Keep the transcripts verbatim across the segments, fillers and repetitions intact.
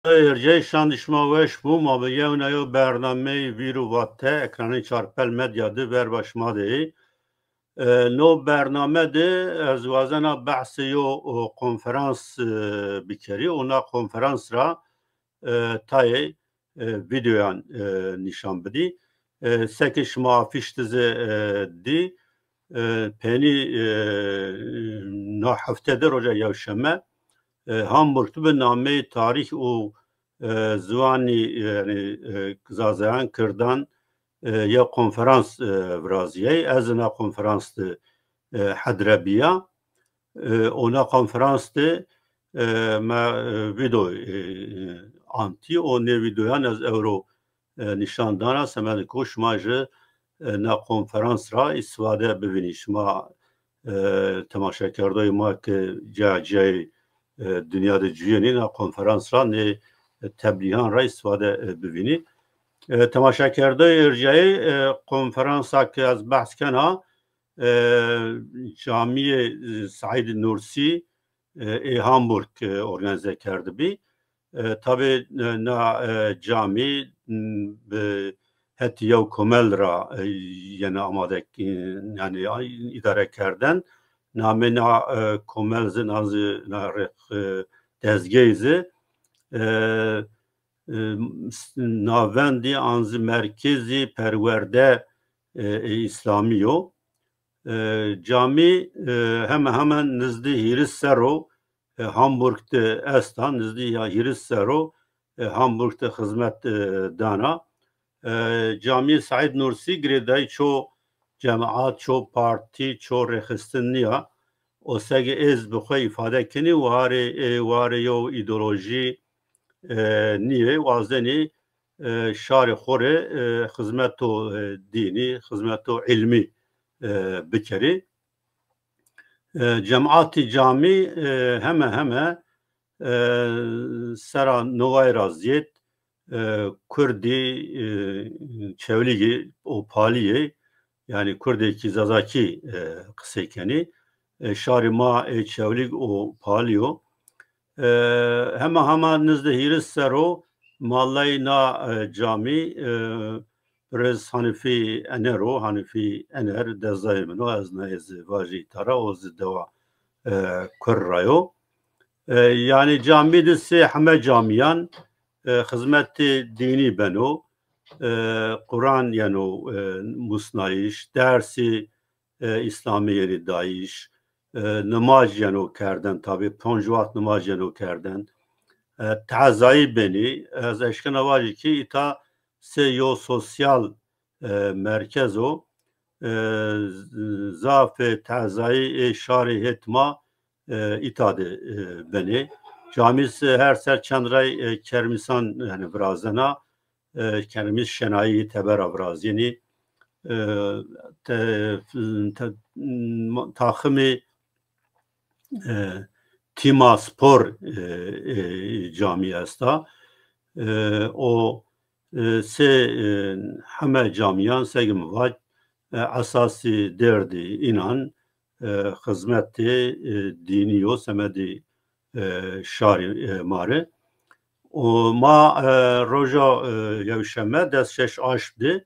Ercey, şandî şima weş bû. Ma bi yewna yew bernameyî Vîr û Vate ekranê Çarpel Medya de verba şima de yê. E, no bername de ez wazena behsê yo, o, konferans, e, bikerî. Û na konferans ra, e, tayê, e, vîdeoyan, e, nîşan bidî. E, seke şima afîş de zî, e, dî, e, penî, e, na hefte de roja yewşeme, e, Hamburg de bi nameyê tarîh û, e, ziwanî, yanî, e, zazayan, kirdan, e, yew konferans, e, virazîyey. Ez na konferans de, e, hedre bîya. E, ona konferans de, e, me, e, vîdeo, e, antî. O nê vîdeoyan ez ewro, e, nîşan dana, semedê ku şima jî, e, na konferans ra îstîfade bivînî. Şima, e, temaşekerdoyê ma ke cayê cayê, e, dinya de cuyênî, na konferans ra nê, e, teblîhan ra îstîfade, e, bivînî. E, temaşekerdoyê ercayê, e, konferansa ke ez behs kena, e, camîyê, e, Saîd Nursî, e, ê Hamburg, e, organîze kerdibî. E, tabî, e, na, e, camî, m, bi hetî yew komel ra, e, yena amade, e, yanî, ay, îdare kerden. Namê na, e, komel zî, na zî, na rêx, e, dezgeyî zî, e, e, s-, navendî an zî merkezî perwerde, e, ê îslamî yo. E, camî, e, heme heme nizdî hîris serr o, e, Hamburg de esta, nizdî ya hîris serr o, e, Hamburg de xizmet, e, dana. E, camî Saîd Nursî girêdayî ço cemaat, ço partî, ço rêxistin nîya. O sege êz bi xwe îfade kenî, warê, ê, warê yew îdeolojî, e, nîyê, wazenî, e, şarê xo rê, e, xizmeto, e, dînî, xizmeto îlmî, e, bikerî. E, cemaatî camî, e, heme heme, e, sera neway ra zêd, e, kurdî, e, çewlîgî û palî yê, yanî kurdêkî zazakî, e, qisey kenî. E, şarî ma ê çewlîg û palî yo. E, hema hema nizdê hîris serr o mallayî na, e, camî, e, birêz Hanifî Ener o, Hanifî Ener, dezayê min o, ez nayê zî vajî îta ra, o zî dewa, e, Kur ra yo. E, yanî camî de sey heme camîyan, e, xizmetê dînî beno, e, Quran yeno, e, musnayîş, dersî, e, îslamî yenî dayîş, e, nimaj yeno kerden, tabî ponc wext nimaj yeno kerden, e, tezayî benî. Ez eşkena vajî kî îta sey yo sosyal, e, merkez o. E, z-, zafê tezayî ê şarê hêt ma, e, îta de, e, benê. Camî se-, her ser çend rey, e, kermîsan, yanî, virazena, e, kermîs şenayî tebera virazînî. E, te-, te-, taximê, e, tîma spor, e, e, camî esta. E, o, e, sey, e, heme camîyan seg mi vaj, e, esasî derdî înan, e, xizmetê, e, dînî yo semedê, e, şarê, e, ma rê. O ma, e, roja, e, yewşeme des şeş aşm de,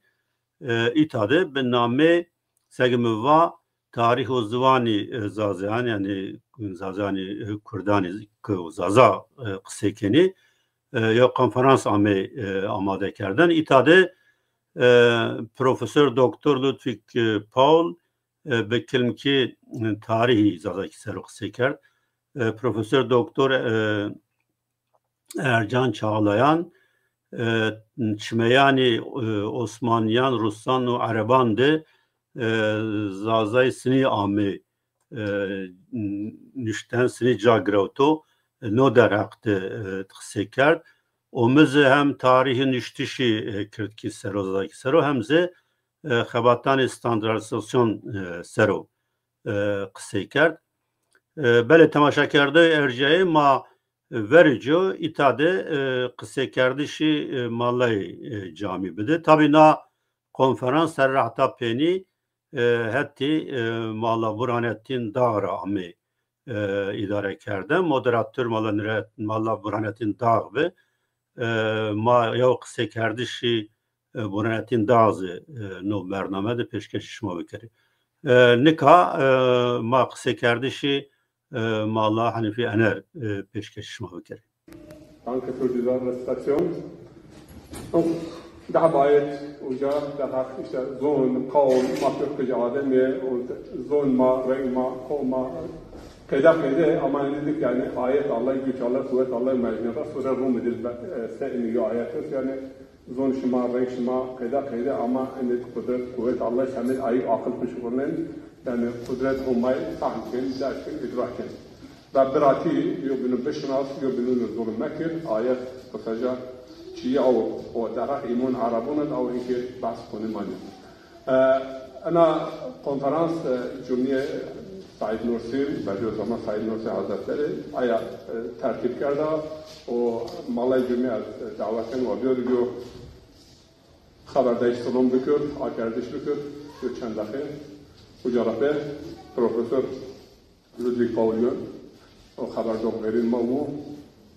e, îta de bi namê, seg mi va, tarîh û ziwanî, e, zazayan, yanî zazayanî, e, kurdanî ku zaza, e, qisey kenî, e, yew konferans amê, e, amade kerden. Îta de, e, Profesor Doktor Ludwig, e, Paul, e, bi kilmkî, e, tarîhî zazakî ser o qisey kerd. E, Profesor Doktor, e, Ercan Çağlayan, e, çimeyanî, e, Osmanîyan, Rusan û Ereban de, e, zazayî sinî amê, e, nuşten, sinî ca girewto, e, no derheq de, e, qisey kerd. O mi zî hem tarîhê nuştişî, e, kirdkî ser o, zazakî ser o, hem zî, e, xebatanê standardîzasyon, e, ser o, e, qisey kerd. E, belê temaşekerdeyê ercayê ma verê ci îta de, e, qiseykerdişî, e, mallayê, e, camî bide. Tabî na konferans ser ra heta pênî, e, hetî, e, malla Burhanettin Dağ ra amê, e, îdare kerde. Moderator malla Nure-, malla Burhanettin Dağ bi. e, ma yew qisekerdişî, e, Burhanettin Dağ zî, e, no bername de pêşkêşî şima bikerî. E, nika, e, ma qisekerdişî, e, Mala Hanîfî Ener, e, pêşkêşî şima bikerî. Danke für diese Rezitationsdehbayet uca derhaq işte zon, qawm, ma Türk kıcı ademi, zon ma, reng ma, qawm ma, qeyde qeyde ama ne dedik yani ayet Allah, güç Allah, kuvvet Allah mecniyata sure Rum edil se iniyor ayet yani zon şima, reng şima, qeyde qeyde ama ne kudret, kuvvet Allah şamil ayık akıl kuşkurnen yani kudret Rumay fahmken, derken, idraken. Ve biratî yo bînû bişinas, yo bînû zulm mekir, ayet qisece çîyê aw o derheq îmon erebûn id aw inkê behs konî manî. E, ena konferans, e, Cumîyê Saîd Nursi, Bediüzzaman Saîd Nursi Hazretleri aya, e, tertîb kerda û Malay Cumî ez, e, dawet ken wa bîyo yo xeberdayîş silom bikir, akerdiş bikir, yo çend deqe. Uca ra pê Profesor Ludwig Paul Jung, o xeber do verîn ma û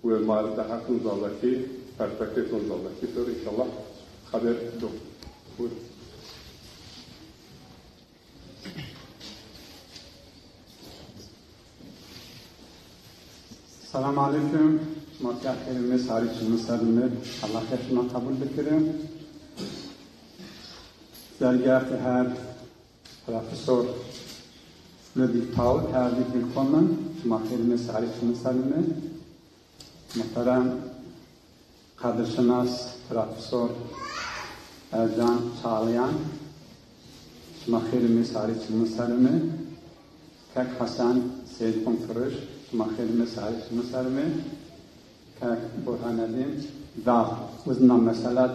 wê ma derheq zon Zazakî, perspektîf zon Zazakî ser înşallah xeber do. Buyurun. Selam aleyküm. Şima pîya xêr û sarî çimin ser mi. Allah xêr şima qebul bikire. Sehr geehrte Herr Professor Ludwig Paul, herzlich willkommen. Şima xêr û sarî çimin ser mi. Muhterem qedirşinas Professor Ercan Çağlayan, şima xêr û sarî çimin ser mi. Kek Hesen Seyîd Qumfiriş, şima xêr û sarî çimin ser mi. Kek Burhanedîn Dağ, uzna meselet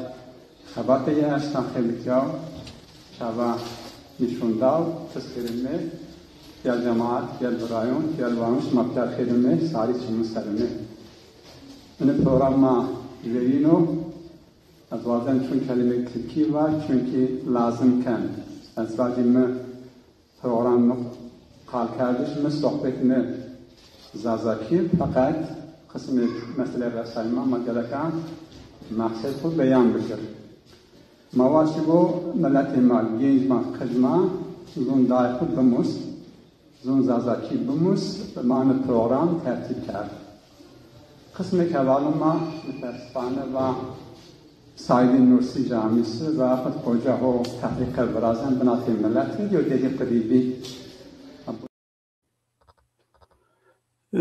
xebatê yê esta xelikya, çava nîşon daw, tiskirî mi, ya cemaat, ya birayon, ya vayon, şima pîya xêr û sarî çimin ser mi. Ini program ma verîno, ez wazen çun kelîmê tirkî va, çunkî lazim ken. Ez vacî mi program mi, qalkerdiş mi, sohbet mi Zazakî, feqet qismê meselê resayî ma, ma gereka meqsed xwu beyan bikir. Ma waştibo miletê ma, genc ma, qij ma, zon dayê xwu bimus, zon Zazakî bimus, ma ini program tertîb kerd. Qismêk hevalon ma, mutesifane va Saîdê Nursî Camîsi ve yaxud Ocaho Tefrîqe virazen binatê miletî yo dedî qirîbî. E,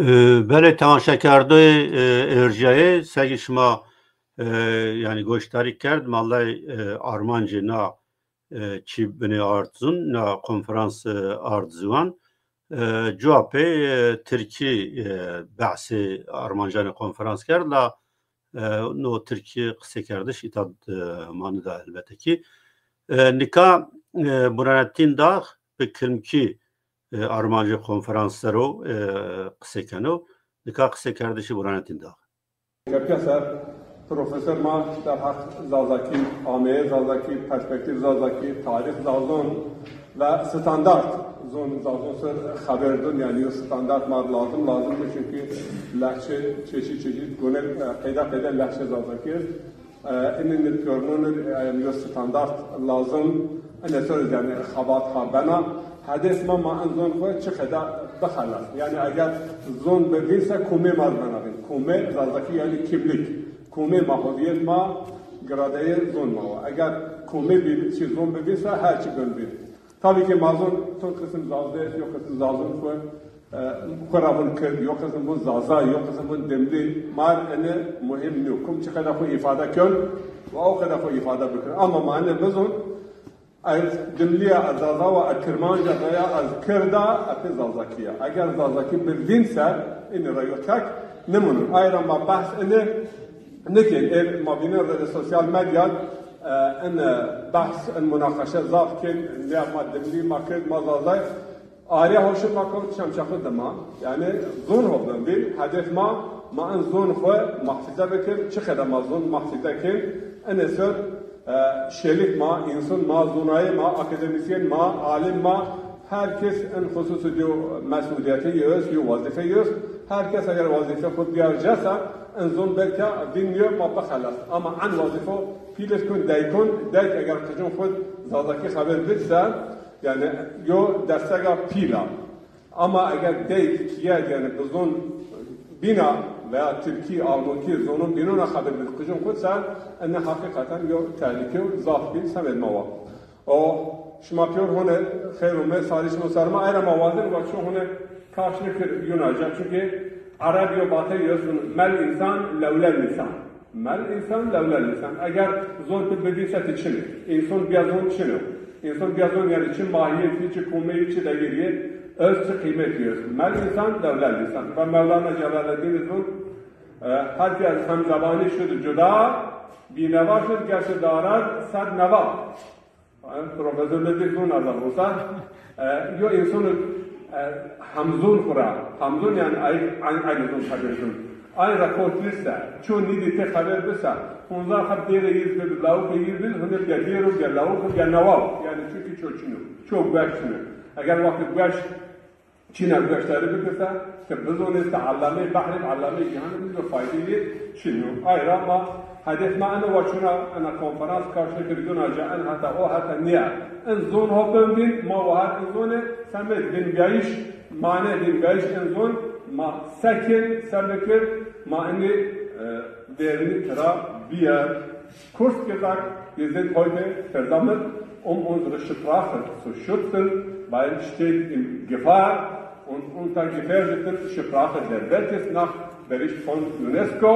belê temaşekerdoyê, e, erjayê, segî şima, e, yanî goşdarî kerd, ma lay, e, armancê na, e, çî binê ard zun, na konferans, e, ard ziwan. E, cuwa pê, e, tirkî, e, behsê armancanê konferans kerd, la, e, no tirkî qisekerdiş îta, e, ma nida elbete kî. E, nika, e, Burhanettin Dağ bi kilmkî, e, armancê konferans ser o, e, qise keno. Nika qisekerdişî Burhanettin Dağ. Kepîya ser profesor ma derheq Zazakî, ameyê Zazakî, perspektîf Zazakî, tarîx Zazon ve standart zon Zazon ser xeber dun, yanî yo standart ma lazim, lazim bi, çunkî lehçe çeşît çeşît gune, e, qeyde qeyde lehçe Zazakî est. E, ini nitkarnon, e, yo standart lazim, ene ser yanî xebat ha bena. Hedef ma, ma en zon xwu çi qeda bixelas. Yanî eger zon bi vîn se komê ma bena vîn. Komê Zazakî yanî kimlik. Komê ma, huviyet ma, giradeyê zon ma wa. Eger komê bi, çi zon bi vîn se her çi bin vîn. Tabî ki ma zon, to qisim Zazde, yo qisim Zazon xwu, e, xwu ra vun Kird, yo qisim vun Zaza, yo qisim vun Dimlî, mar ene muhîm nîyo. Kum çi qeda xwu îfade kön, ve o qeda xwu îfade bikir. Ama ma ene bizon, ez Dimlî ya, ez Zaza wa, ez Kirmanc a, veya ez Kird a, ez pê Zazakî ya. Eger Zazakî bi vîn ser, ini ra yo tek nimunun. Ay ra ma behs ini nikên, ê ma vînen rede sosyal medya, e, in, e, behs, in munaqeşe zaf kên, nîya ma Dimlî, ma Kird, ma Zazay, arê hawşê ma kewt çemçexu dima. Yanî zon ho bin vîn, hedef ma, ma in zon xwu muhafaze bikir, çi qeda ma zon muhafaze kên, inê ser, e, şêlik ma, însan ma, zonayê ma, akademîsyen ma, alim ma, her kes in xusus yo mesûlîyetê yo est, yo wezîfe yo est. Her kes eger wazîfe xwu diyar cesa, in zon belka vîn yo ma bixelas. Ama en wazîfo pîl id kun, dey kun, dey eger qicun xwu zazakî xebir bid se, yani yo destega pîl a. Ama eger dey kiyed, yani bi zon bîna veya tirkî, almankî, zonun bînuna xebir bid qicun xwu se, ene heqîqeten yo tehlîke û zaf bîn semed ma wa. O şima pîyor hone xeyr û me, sarî şima ser ma, ayra ma wazên wa ço hone kaş nikir yuna ca. Çunkî Ereb yo vatey yo zun, mel insan lewlel nisan. Mel insan lewlel nisan. Eger zon tu bibî se ti çin î. Înson biya zon çin o. Înson biya zon yani çi mahiyetî, çi komeyî, çi degirî, öz çi qîmetî yo. Mel insan lewlel nisan. Ve Mevlana Celaleddin zun, e, herkes hem zebani şudu cuda, bînewa şud gerçi darar sed newa. Profesor Lütfik zon a zaten. E, yo înson, e, hemzûn xwu ra, hemzûn yani ay, ay, ay zon xebir zon. Ay ra kot lîste, ço nîdî tê xebir bise, honza xeb dêrê yîz bib, lawikê yîz bib, hunê bîya dêr o, bîya lawik o, bîya newa o. Yani çunkî ço çin o, ço gueş çin o. Eger wextê gueş çîna gueşdarî bikirse, ke bizonê se ellameyê behrê, ellameyê cîhanî bî, bi faydeyê çin o. Ay ra ma hedef ma eno wa çuna ena konferans karşılıklı yuna ca en heta o heta niya. En zon ho ben bin, ma wa her en zone semed bin biyayış, mane bin biyayış en zon ma sekin, sebekir, ma eni, e, derini tira biyer. Kurs gesagt, wir sind heute versammelt, um unsere Sprache zu schützen, weil steht in Gefahr und unter gefährdeten Sprache der Welt ist nach Bericht von UNESCO.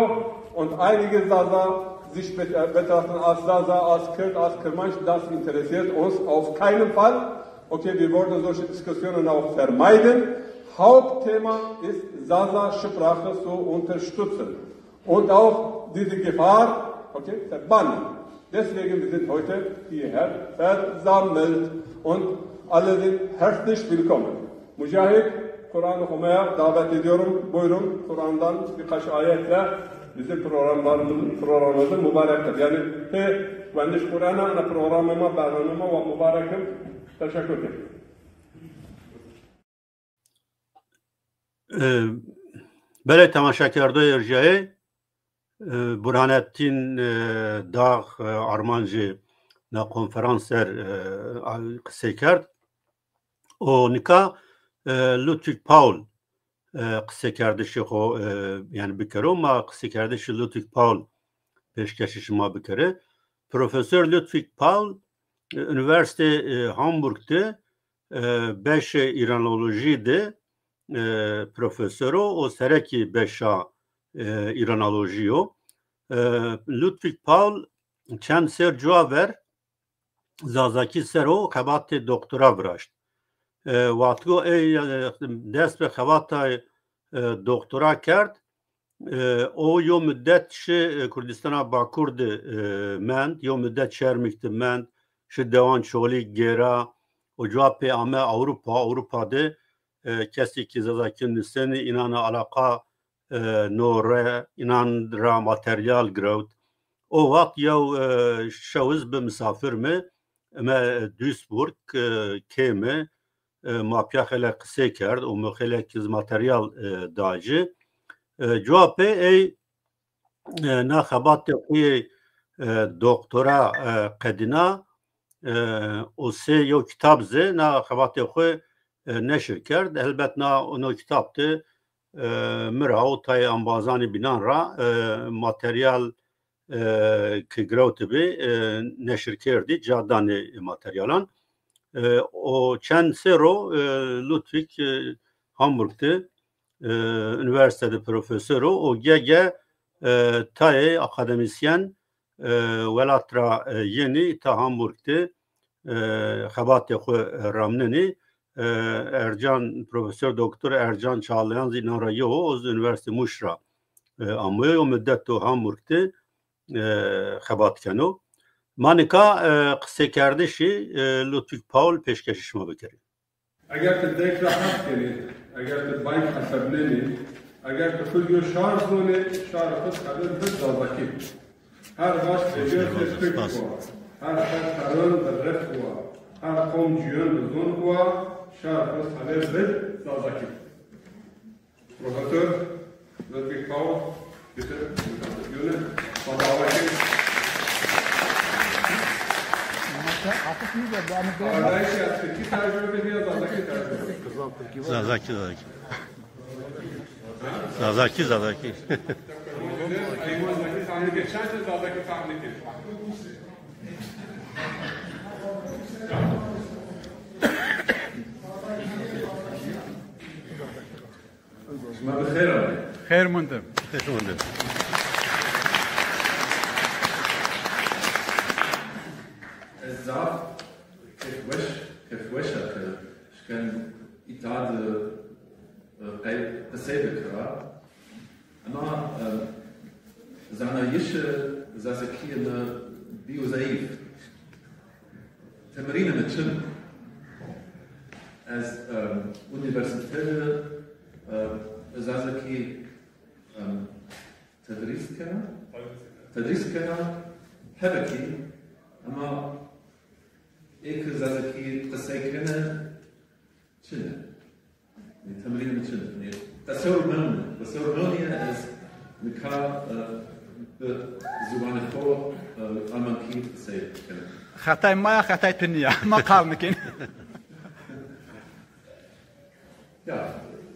Und einige Zaza, sich bet-, äh, betrachten als Zaza, als Kürt, als Kirmanc, das interessiert uns auf keinen Fall. Okay, wir wollen solche Diskussionen auch vermeiden. Hauptthema ist, Zaza Sprache zu unterstützen. Und auch diese Gefahr, okay, verbannen. Deswegen wir sind heute hierher versammelt. Und alle sind herzlich willkommen. Mücahit, Kur'an okumaya davet ediyorum. Buyurun, Kur'an'dan birkaç ayetle bizim programlarımızı, programımızı mübarek kıl. Yani, he, wendiş Kur'an'a, ana programıma, bernamema ve mübarekim. Teşekkür ederim. E, belê temaşekerdoyê erjayê, e, Burhanettin, e, Dağ, e, armancê na konferans ser, e, a-, qisey kerd. O nika, e, Ludwig Paul, e, qiseykerdişê xo, e, yani bikero. Ma qiseykerdişê Ludwig Paul pêşkeşî şima bikere. Profesor Ludwig Paul, e, Üniversite, e, Hamburg de, e, beşê Îranolojî de, e, profesor o, o serekî beşa, e, Îranolojî yo. E, Ludwig Paul çend ser cuwa ver Zazakî ser o xebatê doktora viraşt. E, wextgo ey, e, dest bi xebata, e, doktora kerd, e, o yo mudet şi, e, Kurdistana Bakur de, e, mend, yo mudet Çermik de mend, şi dewan Çolîg, Gêra, o cuwa pê ame Ewropa, Ewropa de, e, kesî ki Zazakî nusenî, înan a eleqa, e, no re, înan ra materyal girewt. O wext yew, e, şewiz bi misafir mi, eme Duisburg, e, kê mi, e, ma pîya xeylek qisey kerd û mi xeylek iz materyal, e, da ci. E, cuwa pê ey, e, na xebatê xo yê, e, doktora, e, qedîna, e, û sey yew kitab zî na xebatê xo, e, neşir kerd. Helbet na, no kitab de, e, mi ra û tayê embazanê bînan ra, e, materyal, e, ke girewtibî, e, neşir kerdî, ca danê materyalan. E, o çend serr o, e, Ludwig, e, Hamburg de, e, unîversîte de profesor o, o ge-ge, e, tayê akademîsyen, e, welat ra, e, yenî ta Hamburg de, e, xebatê xo, e, ramnenî. E, Ercan, Profesor Doktor Ercan Çağlayan zî înan ra yew o, o zî Unîversîtê Mûş ra, e, amoyo, o mudet o Hamburg de, e, xebat keno. Ma nika, e, qiseykerdişî, e, Ludwig Paul pêşkeşî şima bikerî. Eger ti dek ra hes kenî, eger ti bayk hesebnenî, eger ti xwu yo şar zonê, şarê xwu xebir bid zazakî. Her vaş vejîyo se Türk wa, her ser perron bi rif wa, her qom cîyon bi zon wa, şarê xwu xebir bid zazakî. Profesör Özgür Kavur, bitir, bitir, bitir. Baba Avakir. Kardeş ya, Türkçe tercüme ediyor, Zazaki tercüme. Zazaki, Zazaki. Zazaki, Zazaki. Zazaki, Zazaki. Şima bi xêr amê. Xêr mundin. Xêr mundin. Ez zaf kêfweş, kêfweş a ke şken îta de, e, qey-, qisey bikira. Ema, e, zanayîşê zazakîye mi bîyo zayîf. Temrînê mi çin. Ez, e, unîversîte de, e, zazakî, e, tedrîs kena. Tedrîs kena, hebekî, ema ê ke zazakî qisey kenê, çin ê. Yanî temrînê mi çin ê. Yanî qesewr mewnê, qesewr mewnî, ez nika, e, bi ziwanê xo, e, almankî qisey kena. Xetay ma ya, xetay tu nîya. Ma qal nikên. Ja,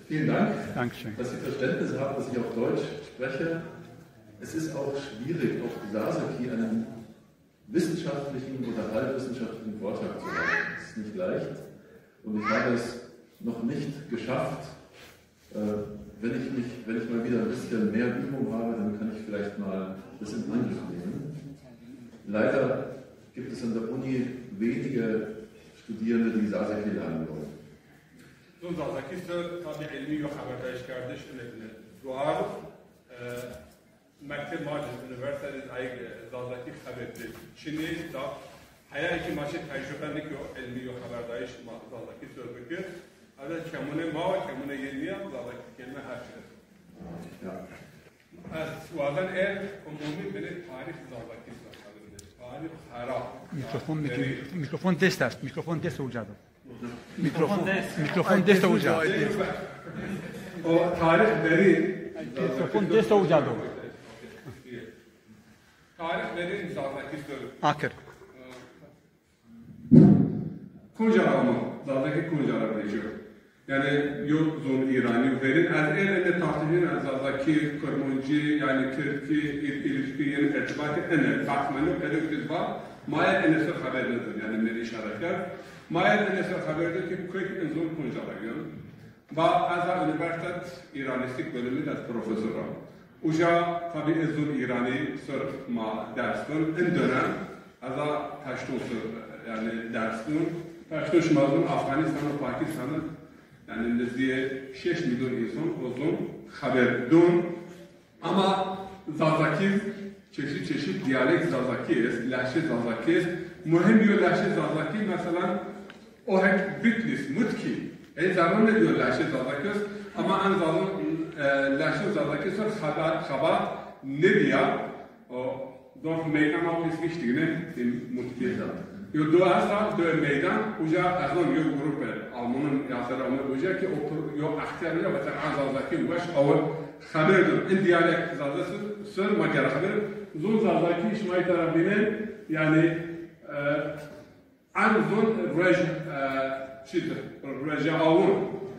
vielen Dank, Dankeschön, dass Sie Verständnis haben, dass ich auf Deutsch spreche. Es ist auch schwierig, auf Zazakî einen wissenschaftlichen oder halbwissenschaftlichen Vortrag zu halten. Das ist nicht leicht. Und ich habe es noch nicht geschafft. Äh, wenn ich mich, wenn ich mal wieder ein bisschen mehr Übung habe, dann kann ich vielleicht mal das in Angriff nehmen. Leider gibt es an der Uni wenige Studierende, die Zazaki lernen wollen. Zon Zazakî ser tabî îlmî yo xeberdayîşkerdiş ine bine. Duar, e, Mekteb ma de, unîversîte de ayî, e, Zazakî xeberdê çinê, da heya kî ma şî tecrube nîkîyo, îlmî yo xeberdayîş ma Zazakî ser bikir. Eve çemunê ma wa, çemunê yê nîya, Zazakî kelîme her çi. Ez wazen ê umumî binê tarîx Zazakî ser xeberdê. Tarîx xera. Mikrofon, mikro-, mikrofon dest est, mikrofon dest olacak. Mikrofon, mikrofon dest olacak. O tarîx verî. Mikrofon dest olacak. Tarîx verî Zazakî ser. Akir. Kunca ra amo, Zazakî kunca ra vejîyo. Yanî yo zon îranî verîn. Ez ê ende tartîşîn ez Zazakî, Kurmancî, yanî Kirdkî, îl-, îlişkî, yanî irtibatî ene, fehmeno, qedo kî va, ma ê ene ser xeber nêdon, yanî mi îşare kerd. Ma ê ene ser xeber do kî kuyk in zon kunca ra yon. Va ez a Unîversîtet Îranîstîk Bölümü de ez profesor a. Uca tabî ez zon îranî ser ma ders don. In dönem ez a peşton ser, yanî ders don. Peşton şima zon Afganîstan û Pakîstan de, yanî nizdîyê şeş mîlyon însan o zon xeber don. Ama Zazakî, çeşit çeşit diyalekt Zazakî est, lehçe Zazakî est. Muhîm yo lehçe Zazakî, mesela, o hek Bitlîs, Mutkî. Ey zerre nêdîyo lehçe Zazakî est. Ama en zazon, e, lehçe Zazakî ser xebat, xebat nêdîya. O, dox meydan o pis vîştî ne, in Mutkî. Yo do esta, do meydan, uca ez zon yo grupe Almanon ya ser ame uca ki o pro-, yo extîyar uca, mesela en Zazakî weş awir xeber don. In diyalekt Zazakî ser, ser ma gere xeber. Zon Zazakî şima îta ra bîne, yanî, e, en zon ruej, e, çi de, ruejawon,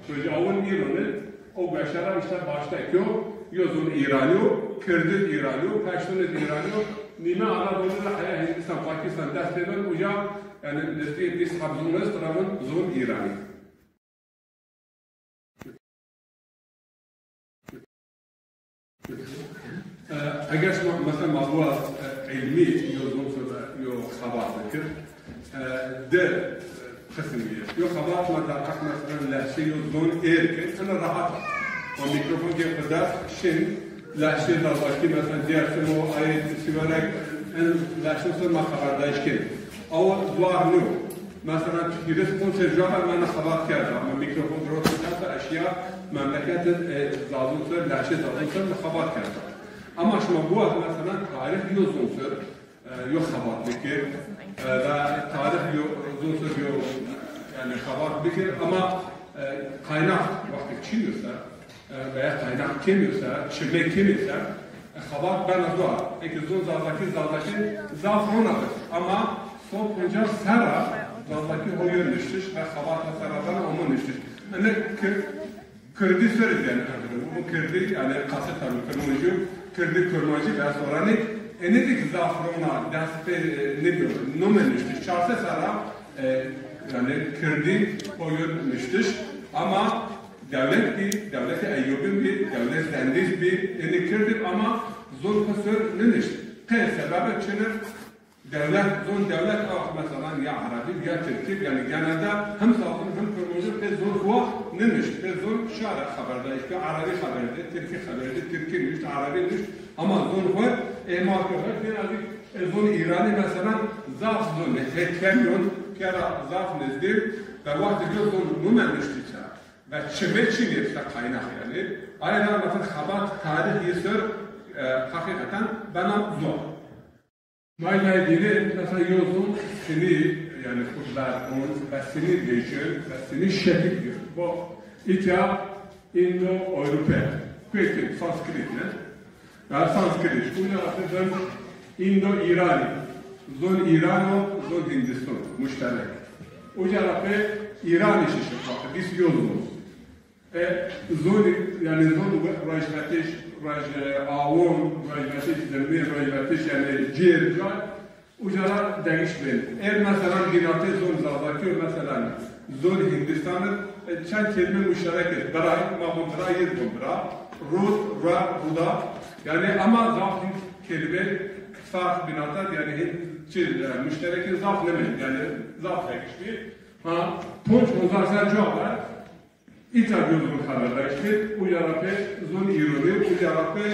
ruejawon îro ne, o gueşe ra îşte başte kî yo, yo zon îranî yo, kirdî îranî yo, peştûnî îranî yo, nîme Anadolu ra heya Hindistan, Pakistan dest pê ben, uca, yanî nizdîyê bîst heb zon est, ra von zon îranî. E, eger şima, mesela, ma biwaz, e, îlmî yo zon ser, e, yo xebat bikir, e, di, e, qisim bîye. Yo xebat ma derheq, mesela, lehçe yo zon êr ke, ena rehat a. Ma mîkrofon ke bi dest şin, lehçe Zazakî, mesela, Dêrsim o, ayê Sîwerek, en lehçe ser ma xeberdayîş kên. Awa zuar nîyo. Mesela, tu hîris ponc ser cuwa ma ena xebat kerda. Ma mîkrofon girot kerda, ez şiya memleket, e, Zazon ser, lehçe Zazon ser mi xebat kerda. Ama şima biwaz, mesela, tarîx yo zon ser, e, yo xebat bikir, e, ve tarîx yo zon ser yo, yanî xebat bikir, ama, e, kaynak wextêk çin yo se, E, veya kaynak kêmî yo se, çimê kêmî yo se, e, xebat bena zor. Eke zon Zazakî, Zazakî zaf rona bi. Ama so poncas serra Zazakî ho yo nuştiş ve xebata serra bena omo nuştiş. Ene ki-, Kirdî ser zî yanî, bu Kirdî, yanî, qasê tabi Kirmancî yo, Kirdî, Kirmancî ve soranî, enê de ki zaf rona dest pê, e, nêbîyo, nome nuştiş. Çar sey serra, e, yanî, Kirdî ho yo nuştiş. Ama dewlet bî, dewletê Eyyûbîn bî, dewlet Zendîş bî, enê Kirdî ama zon xo ser nênuşt. Qey sebebe çin o? Dewlet, zon dewlet a, mesela ya Erebî ya Tirkî, yanî genelde hem Zazakî hem Kirmancî pê zon xo nênuşt. Pê zon şare xeber dayîş, pê Erebî xeber de, Tirkî xeber de, Tirkî nuşt, Erebî nuşt. Ama zon xo îhmal kerd. Birazcık, e, zon Îranî mesela zaf zon, hetken yon, pîya ra zaf nizdî ve wextê yo zon nome nuştî se. Ve çimê çinî se kaynak yanî. Aye ra mesela xebat tarîxî ser, e, heqîqeten bena zor. Mayna dîne, mesela, yo zon sinî, yanî xo ver on, ve sinî vejin, ve sinî şekil giron. Bu, îtya Indo-Ewrope, kuekî Sanskrit ne? Ya Sanskrit, uca ra pê ben Indo-Îranî, zon Îrano, zon Hindistan, muşterek. Uca ra pê Îranî şişe, bak, dîs yo zon. E, zonî, yanî zon rajvetiş, raj-, e, awon, rajvetiş zimîn, rajvetiş, yanî cêr, cay, uca ra degiş bên. Ê, mesela, bînatê zon Zazakî yo, mesela, zon Hindistan, e, çend kelîme muşterek est. Biray, ma von bira, yê von bira. Rud, ra, ruda. Yanî ama zaf hîn kelîme ferq bînata, yanî hîn çi, e, muşterek zaf nêmend. Yanî zaf degiş bî. Ha, ponc hezar ser ca ver. Îta yo zon xeberdayîş kerd, uca ra pê zon Îronî, uca ra pê,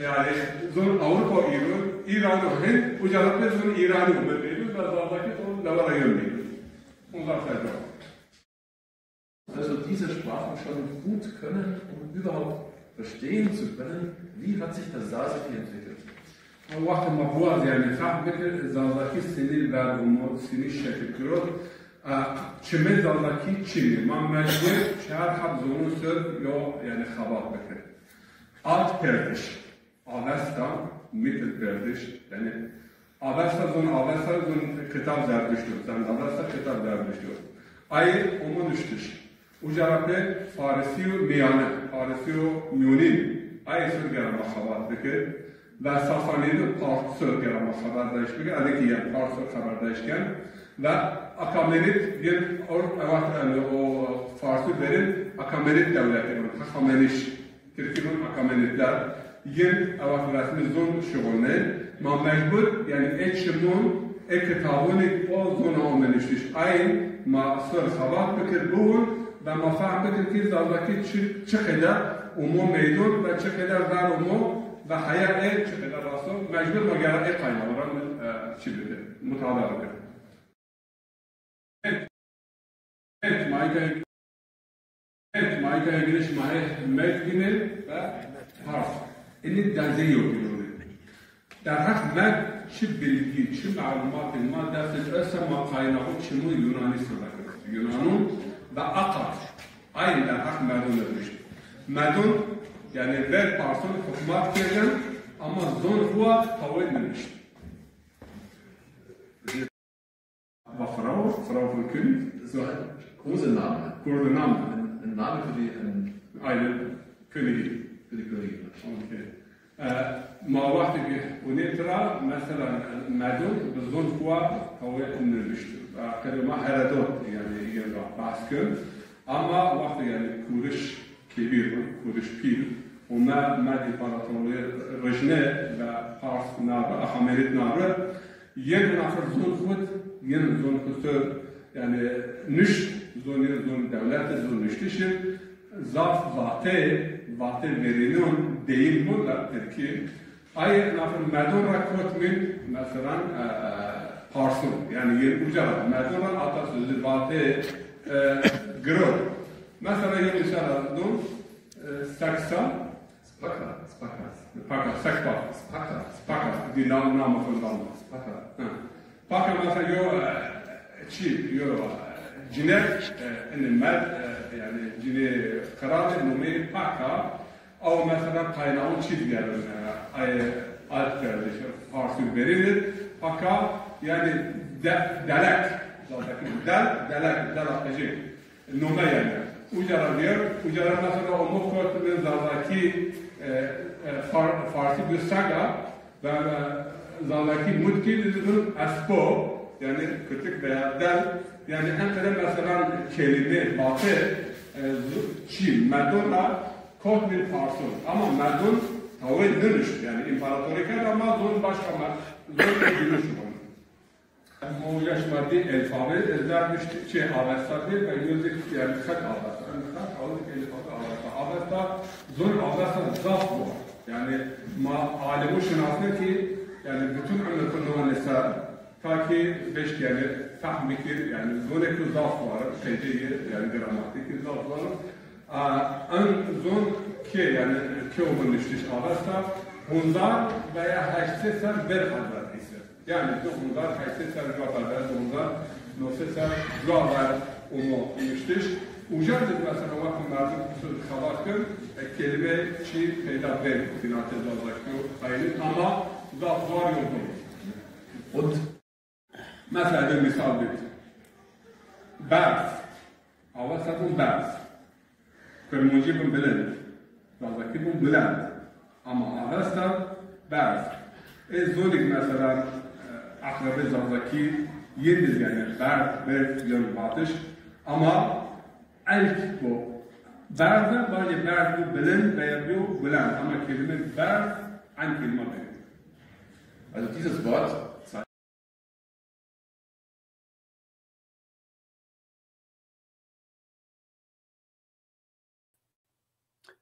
yanî, zon Ewropa Îron, Îrano Hind, uca ra pê zon Îranî ome bîn, ve Zazakî zon lewera yo bîn. Ondan sonra. Also diese Sprachen schon gut können, um überhaupt verstehen zu können, wie hat sich das Sasiki entwickelt. Wextê ma biwazî, yanî, fehm bikir, Zazakî sinî ver omo, sinî şekil girot. E, çimê Zazakî çinî. Ma mecbur çar heb zonon ser yo, yanî, xebat bikir. Alt perdiş, Avesta, Mittelperdiş, yanî, Avesta zon, Avesta zon kitab Zerdişt o, zon Avesta kitab Zerdişt o. Ay omo nuştiş. Uca ra pê Farisîyo mîyane, Farisîyo mîyonîn, ayê ser gera ma xebat bikir. Ve Sasanînî Pars ser gera ma xeberdayîş bikir. Ede kî yen Pars ser xeberdayîş ken. Ve Akamenît yen or-, ewa, yanî o Farsî verên Akamenît dewletî, yanî Hakameniş. Tirkî von Akamenîtler, yin ewaq resmî zon şuxulnên. Ma mecbur, yanî ê çimon, ê kitabonî o zona ome nuştiş. Ayin ma ser xebat bikir biwun ve ma fehm bikir ki Zazakî çi, çi qede omo meydon ve çi qede ver omo ve heya ê çi qede rast o. Mecbur ma gera ê qaynaxan, e, çi bikir, mutala bikir. Evet, evet, ma îta, evet, ma îta giriş ma Merdînî ve Fars. Înî dezê yo bînonî. Derheq Merd çi bilgî, çi melumatê ma dest de esta, ma qaynaxo çimon Yunanî seba kerd. Yunanon ve Akad. Ayin derheq Merdon de nuşt. Merdon, yanî ver Parson hukmat kerdin, ama zon xo tawê nuşt. War Frau, Frau von König? Es war ein Kosename. Kosename. Ein, ein Name für die, ein Eine Königin. Für die Königin. Okay. E, ma wextê ke onê tira, mesela, Merdon bi zon xo tawê nuşt. E, qedê ma Herodot, yanî, yin ra behs kin. Ama wextê, yanî, Kûriş Kebîr, Kûriş Pîr, ome, me dî împaratorlîğê Rijne ve Pars nabi, Ahamerît nabi, yin ina fir zon xo, yin zon xo ser, yanî, nuşt, zon yin zon dewlete, zon nuştişî, zaf vatê, vatê verênon, deyîm bu, la tirkî, Ay, ina fir Merdon ra kot mîn, meselan, e, e, Parson. Yanî, yin uca ra Merdon ra ata sözü vatê, e, girot. Mesela, yin mesela don, e, seksa. Spaka, spaka. Paka, sekpa. Spaka. Spaka, di nam, nam xo dano. Spaka. Ha. Paka, mesela, yo, e, çi, yo, e, cinek, e, ini merd, e, Yani cinê qiralê nomeyê Paka, ew mesela qaynaxon çî digerin, e, ay alp kerdiş, Farsî verînir, Paka, yani de, delek, Zazakî del, delek, delek, nome yani. Uca ra diyor, uca ra mesela omo kot min Zazakî, e, e, Far-, Farsî bi sega, ve, e, Zazakî mutkî dizun espo, yani kütük veya del, yani en kere mesela kelime, batı, e, zu-, çi, medon ra kot min Farsun. Ama medon tawê nunuşt, yani imparatorîke de ama zon başka me-, zon nunuşt. Mo yaşma dî elfabe, ez der düştü, şey, Avesta dî, ve yo dî, yani xet Avesta, yani xet, o dî elfabe Avesta. Avesta, zor Avesta zaf bu. Yani ma alemu şinasne ki, yani bütün ömrü kullanırsa, ta ki beş yani fehmi ki, yani zone ki zaf var, şeyde yani gramatik zaf var. A, en zon ki, yani ki o niştiş Avesta, hunzar veya heşt sed ser bir hazar ise. Yani di hunzar heşt sed ser cua ver, di hunzar no sed ser cua ver umo nuştiş. Uca de mesela wextê merdim kusur xebat kir, e, kelime çi peyda bê, binatê Zazakî û qayîlî, ama zaf zor yoktu. Ot. Mesela bir misal bir. Berz. Avesta bûn berz. Kurmancî bûn bilind. Zazakî bûn bilend. Ama Avesta berz. Ê zonik mesela, e, eqrebê Zazakî yê dizgene berz, berz, yan batiş. Ama elk bu. Berz, bacê berz bu bilind veya bu bilend. Ama kelime berz, en kelime bu. Also dieses Wort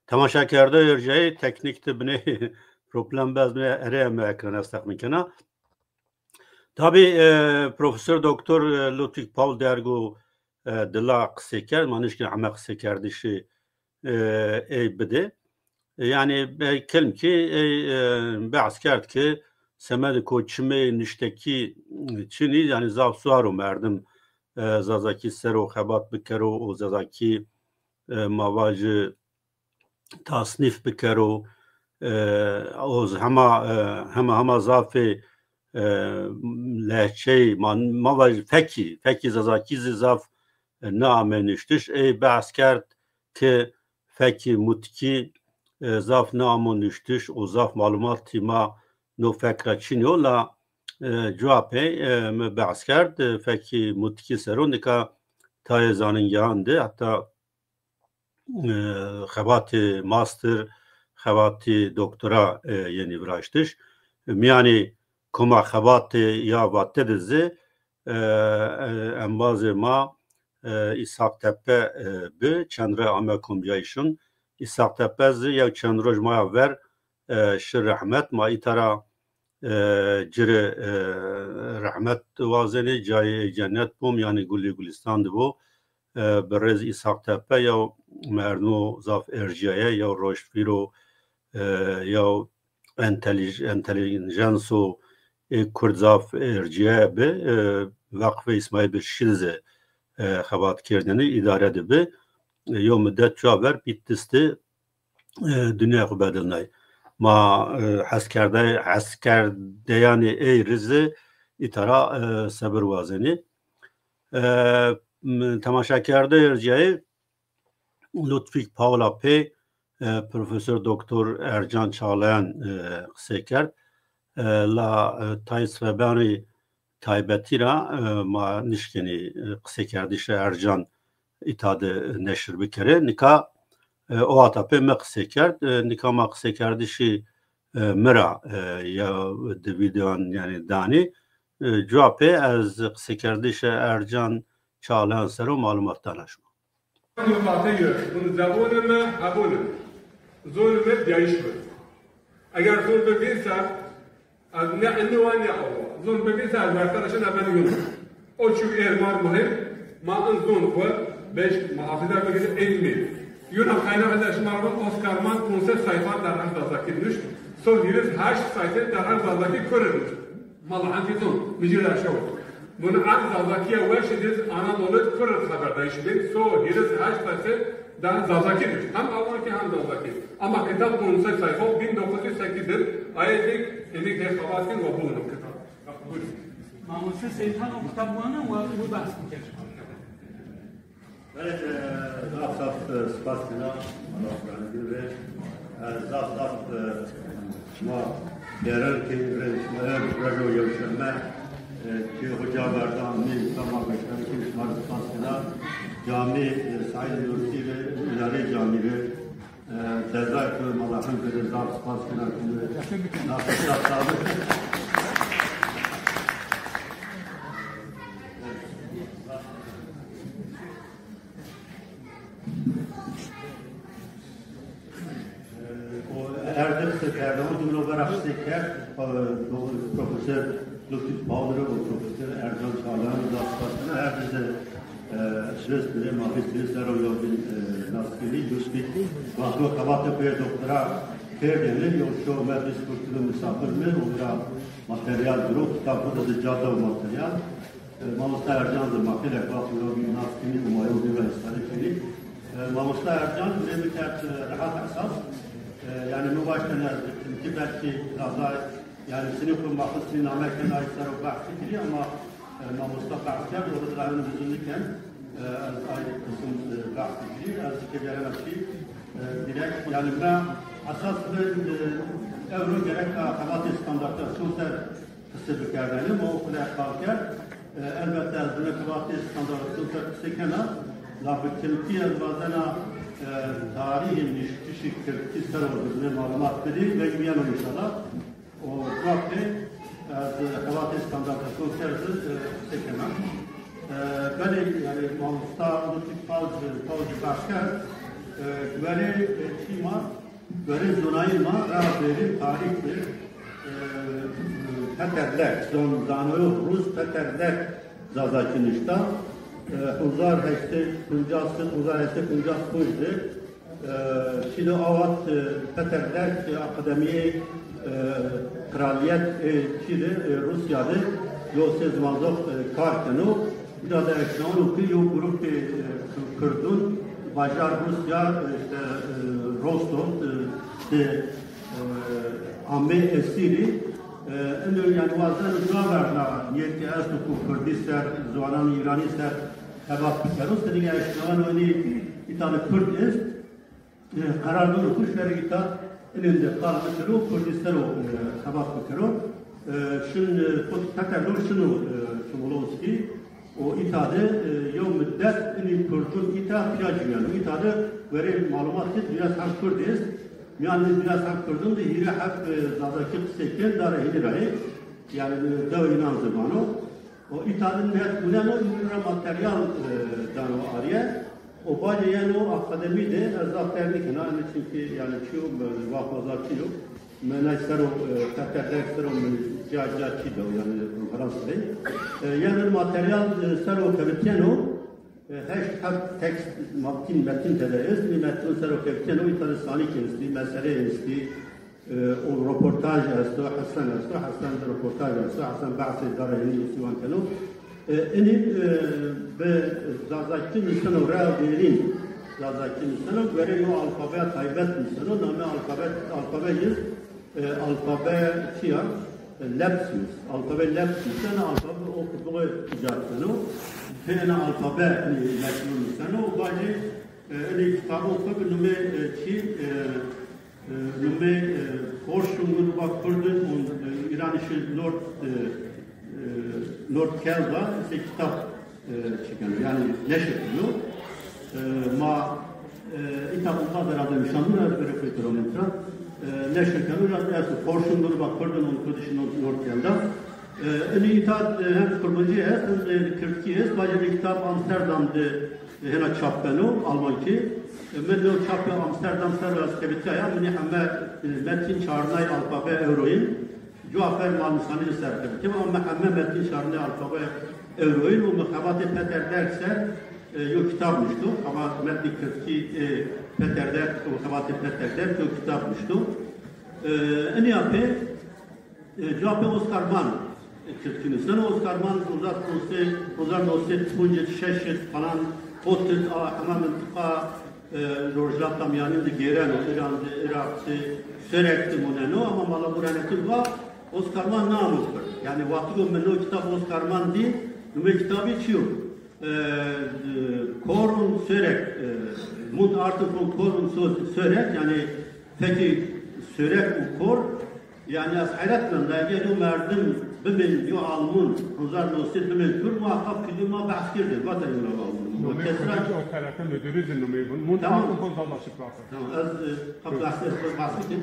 Temaşakerde ercayî teknîk de binê problem bes, binê erê eme ekran ez texmîn kena. Tabî, e, Profesor Doktor, e, Ludwig Paul derg û, e, dila qisê kerd, ma nişkin heme qiseykerdişî, e, ey bidê. E, yanî, e, kelm ki ey, e, behs kerd ki semedê ko çimê niştekî çinî, yanî zaf zor o merdim, e, Zazakî ser o xebat bikero û Zazakî, e, ma vajî tasnîf bikero, e, o z-, hema, e, hema, hema zafê, e, lehçeyî ma, ma vajî fekî, fekî Zazakî zî zaf, e, niame nuştiş. Ey behs kerd ki fekî mutkî, e, zaf niamo nuştiş û zaf malumatî ma no fek ra çinî yo la, e, cua pey, e, mi behs kerd, e, fekî mutkî ser o nika tayê zaningehan de heta, e, xebatê master, xebatê doktora, e, yenî viraştiş. Mîyanê koma xebatê ya vate de zî, e, e, embazê ma, e, Îshak Tepe, e, bi, çend rey ame komcayîşun. Îshak Tepe zî yew çend roj maya ver, e, şi rehmet. Ma îta ra, e, ci rê, e, rehmet wazenê, cayê ey cennet bo, mîyanê gulî gulîstan de bo. E, birêz Îshak Tepe yew merdimo zaf ercîyaye, yew roşnvîr o, e, yew entelijenso, ê kurd zaf ercîyaye bi, e, Weqfê Îsmaîl Beşîşî de zî, e, xebat kerdêne, îdare de bi. E, yew mudet cua ver Bîtlis de, e, dinya xwu bedilnay. Ma, e, heskerde-, heskerdeyanê ey rê zî îta ra, e, sebir wazenê. E, m-, temaşakerde ercîyayê Ludwig Paula pê, e, Profesor Doktor Ercan Çağlayan, e, qisey kerd. E, la, e, tayê sifebanê taybetî ra, e, ma nişkenî, e, qiseykerdişê Ercan îta de neşir bikerê. Nika, e, o hata pê mi qisey kerd. E, nika ma qiseykerdişî, e, mi ra, e, ya di vîdeoyan, yanî, danî. E, cua pê ez qiseykerdişê Ercan Çağlayan ser o malumat dana şima. Zon vate yo, zon zebonê mi, hebonê mi. Zonê mi diyayîş bi. Eger zon bivîn ser, ez ne inni wa ne awa. Zon bivîn ser, ez wertera şina ben yun. O çî êr mar muhîm, ma in zon xwu beş muhafiza bikirî, ilmî. Yuna kaynax de şima ra von Oscar Mann ponc sed sayfa derheq Zazakî nuşt. Son hîris heşt sayfa derheq Zazakî Kurd nuşt. Ma la hentî zon, mi cî ra şew. Bunu em Zazakîya weşî de zî Anadolu pir xeberdayîş bîn. So hîris heşt fese daha Zazakî de. Hem Almankî hem Zazakî. Ama kitab bunu se sayfa bin dokuz yüz sekiz de ayê de enik de xebat kîn ve bunu kitab. Buyurun. Mamoste Seyîd Xan o kitab wana ve bu bahs biker. Belê, e, zaf zaf, e, spas kena, Allah razî be. E, zaf zaf, e, şima bêrên ke rê şima, e, rejo yewşeme, e, ki hoca verdan, nê îslam ma beşerî ke şima rê spas kena. Camî, e, Saîd Nurtî ve îdarê camî ve, e, cezayê xo Mala Hemzî rê zaf spas kena ke nasıl sağlık. O Erdem se kerdano, dimro vera se kerd, e, profesör Lütfü Paul ro, profesör Ercan Çağlayan da spasına, Erdem de, e, stres bile, mafis bile, sero yo bin, e, naskini, Lütfü, vakto kabate bir doktora kerdene, yo şo me biz kurtulu misafir mi, o bira materyal biro, kitap bu da cada o materyal. E, Mamosta Ercan de ma xeylek vaxt û ya bî nas kenî û ma yew dî ra îstare kenî. E, Mamosta Ercan mi bikerd, e, rehat esas. E, yanî mi waştene ki belkî zaza, yanî sinî xwu ma xwu sinî name kena ay ser o behs bikirî ama, e, mamosta behs kerd, o ra hewin bizûn niken. E, ez ay qism, e, behs bikirî, ez ke gerena çî, e, direkt, yanî me esas mi, e, ewro gerek xebatê standartîzasyon ser qise bikerdene, ma o qule qal kerd. E, elbette ez bine xebatê standartîzasyon ser qise kena, la bi tirkî ez wazena, e, tarîhê niştişî tirkî ser o bine malumat bidî, veng biyeno înşallah. O coka pê ez xebatê standartîzasyon ser zî, e, qise kena. E, belê, yanî mamosta Lutfî Pawcî, Pawcî behs kerd, e, guerê, e, çî ma, guerê zonayî ma, rea verîn tarîx de, e, Peter Leck, zon-, zanoyo rus Peter Leck Zazakî nişta. E, hezar heşt sey û pêncas, hezar heşt sey û pêncas de, e, çî de awat, e, Peter Leck, e, Akademîyê, e, Kraliyet, e, çî de, e, Rûsya de yo sey ziwandox, e, kar keno. Îta de eşnaweno ki yo grupê, e, Kurdun bajar Rûsya, e, îşte, e, Rostov, e, de, e, ame esîrî. E, ino yanî wazeno caverna yê ke esto ku Kurdî ser, ziwananê Îranî ser xebat bikero. Senî eşnaweno enî îta de Kurd est. E, qerar dano ku şerê îta inên de qal bikero, Kurdî ser o, e, xebat bikero. E, şin, e, xo Peter Leck şino, e, Çomolowskî, o îta de, e, yew midet inî Kurdun îta pîya cuyeno. Îta de verê malumat ke duyas heb Kurd est, mîyanê duyas heb Kurdun de hîrê heb, e, Zazakî qisey kên, dare hînî ra yê. Yanî, e, dew înan ziman o. O îta de net guneno, înan ra materyal, e, dano arîye. O bacê yeno akademî de, ez zaf derg nêkena, yanî çimkî, yanî çîyo, e, vaxt ma zaf çin o. Mi nay ser o, e, Peter Leck ser o mi ca ca çî daw, yanî konferans de. E, yanî materyal, e, ser o kewitîyeno, e, heşt heb tekst, metin, metin tede est, mi metin ser o kewitîyeno, îta de sanîk estî, mesele estî, e, o roportaj esto, Hesen esto, Hesen de roportaj esto, Hesen behsê dara hînî û sîwan keno. E, inî, e, bi Zazakî nuseno, rea verîn Zazakî nuseno, guerê yo alfabeya taybet nuseno, name alfabe, alfabe yê, e, alfabe çi ya? E, Lepsius. Alfabe Lepsius, yanî alfabe o kutuğu îcat keno. Pê ena alfabe, e, Lepsius nuseno, o bacê, e, inî kitabon xo bi numê, e, çi, e, E, numê, e, Forschungen über Kurden und, e, iranische Nord, e, e, Nordgelder, ise kitap, e, çekeno, yanî neşir keno. E, ma, e, îta umma de ra de nişan dûn, ez bêrê xo tira mitra. E, neşir keno, ya, esto Forschungen über Kurden und kurdische Nord-, Nordgelder. E, inî îta, e, hem kurmancî est, hem de kirdkî est. Bacê de kitap Amsterdam de hena çap beno, almankî. E, mi no çapê Amsterdam ser ra ez kewitîyaya, minî heme, e, metin çarnay alfabe ewroyîn. Cuwa fer malnusnamî de ser kewitîyaya, ama mi heme metin çarnay alfabe ewroyîn û mi xebatê Peter Leck ser, e, yo kitab nuşto. Xebat metnî kirdkî, e, Peter Leck û xebatê Peter Leck yo kitab nuşto. E, inîya pê E, cuwa pê Oscar Mann. Tirkî nuseno. Oskarman hezar nose, hezar nose poncêd şeşêd falan, hotêd a hema mintiqa, e, Rojhilata Mîyanîn de gêreno, Îran de, Iraq de, Sêrek de muneno, ama mala gurenetî va Oskarman namo kir. Yanî wextî ke mi no kitab Oskarman dî, numê kitabî çi yo? E, Korun Sêrek, e, Mundart von Korun Sö-, Sêrek, yanî fekê Sêrek û Kor, yanî ez heyret mend, eger yo merdim bimên, yo Alman, hezar nose bimên Kurd, muheqeq kî ma behs kerdê, vate yo ra Alman. Nomê Kesra Kurd o terefe müdürü zî nomê vun. Mundart von Zaza Sprache. Tamam, ez, e, behs, behs bikim.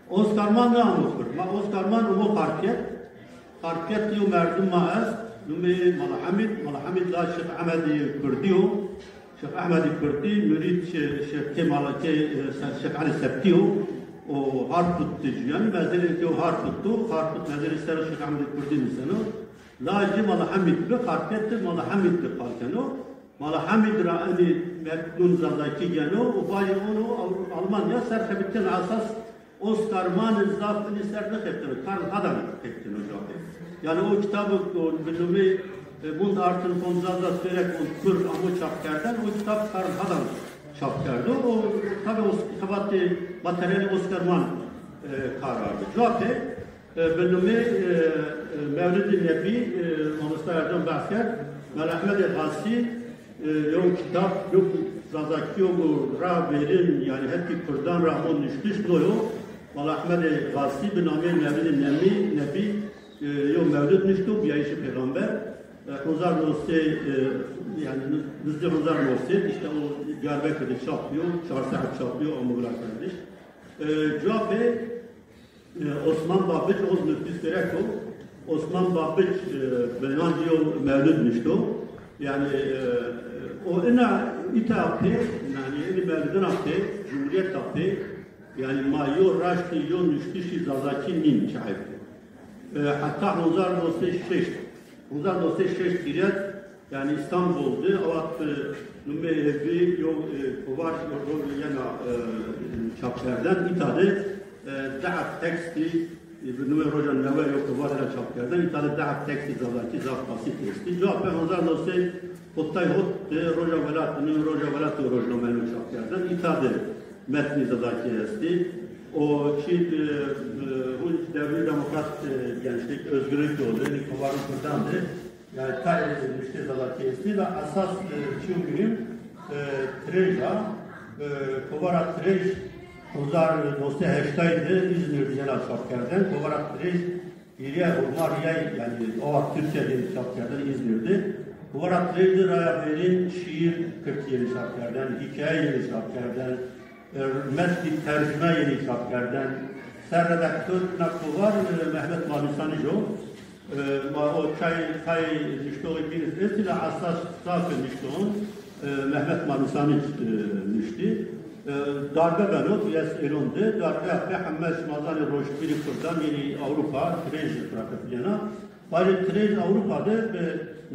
Oskarman namo kir. Ma Oskarman umo Xarpêt. Xarpêt yo merdim ma est, numê Mala Hemîd. Mala Hemîd la Şêx Ehmedê Kurdî yo. Şêx Ehmedê Kurdî, murîd Şê-, Şêx Kemal, kê, e, Ser-, Şêx Elî Septî yo. O Harput de ciyan, mezêrê kê o Harput do. Harput mezêrê ser Şêx Ehmedê Kurdî nuseno. Lajê Mala Hemîd bi, Xarpêt de Mala Hemîd de qal keno. Mala Hemîd ra enî metnun Zazakî geno û vajî ono Avru-, Almanya ser xebitîyena esas Oskarmanî zaf inî ser nixebitîno, Karl Hadan xebitîno ca pê. Yanî o kitabî ke bi numê, e, Mundarten von Zaza Sêrek und Kurd amo çapkerden, o kitab Karl Hadan çap kerdo. O tabî os-, xebatê materyalê Oskarman, e, kar ardo. Ca pê E, bi numê, e, e, Mewlidê Nebî, e, mamosta Ercan behs kerd. Mela Ehmedê Xasî, e, yo kitab, yo Zazakî yo ra verîn, yanî hetê kurdan ra amo nuştiş no yo. Mela Ehmedê Xasî bi namê Mewlidê Nemî, Nebî, e, yo mewlid nuşto, bîyayîşê pêxember. E, hezar nose, e, yanî nizdê hezar nose, îşte o Diyarbekir de çap bîyo, çar saet çap bîyo, amo virakerdiş. E, cuwa pê, E, Osman Babiç, o zî muftî Sêrek o. Osman Babiç, e, bi nancî yo mewlid nuşto. Yanî, e, o ina îta pê, yanî inî mewlidina pê, cumhurîyeta pê, yanî ma yo raştî yo nuştişî Zazakî nîn çayê pê. E, heta hezar nose şeşt. Hezar nose şeşt hîrêt, yanî Îstanbul de, o wext, e, numê hêvî yo, e, kovar ro yena, e, çapkerden. Îta de, e, dehaf tekstî, e, bi numê Roja Newe yo kovar ra çapkerden. Îta de dehaf tekstî Zazakî zaf basît estî. Cuwa pê hezar nose hotay hot de Roja Welat, numê Roja Welat yo rojnameyeno çapkerden. Îta de metnî Zazakî estî. O çî, e, e, hûn Devrimci Demokrat, e, Gençlik, Özgürlük Yolu, yanî kovarê kurdan de, yanî tayê nuştê Zazakî estî ve esas, e, çîyo muhîm, e, Tirej a, e, kovara Tirej hezar nose heştay de Îzmîr de yena çapkerden. Kovara Tirej hîrê hurma rîyay, yanî o wext Tirkîya de çapkerden, Îzmîr de. Kovara Tirej de raya verîn şîîr Tirkî yenî çapkerden, hîkaye yenî çapkerden, e, metnî tercume yenî çapkerden. Ser redaktor na kovar, e, Mehmet Malîsanij o. E, ma o çay, tay nuştoxî bîn zî estî la esas zafê nuştoxon, e, Mehmet Malîsanij, e, nuştî. E, darbe beno, tu es ênon de, darbeya pê heme şima zanê rojbîrî kurdan yenî Ewropa, Tirej de firatifîyena. Vajê Tirej Ewropa de bi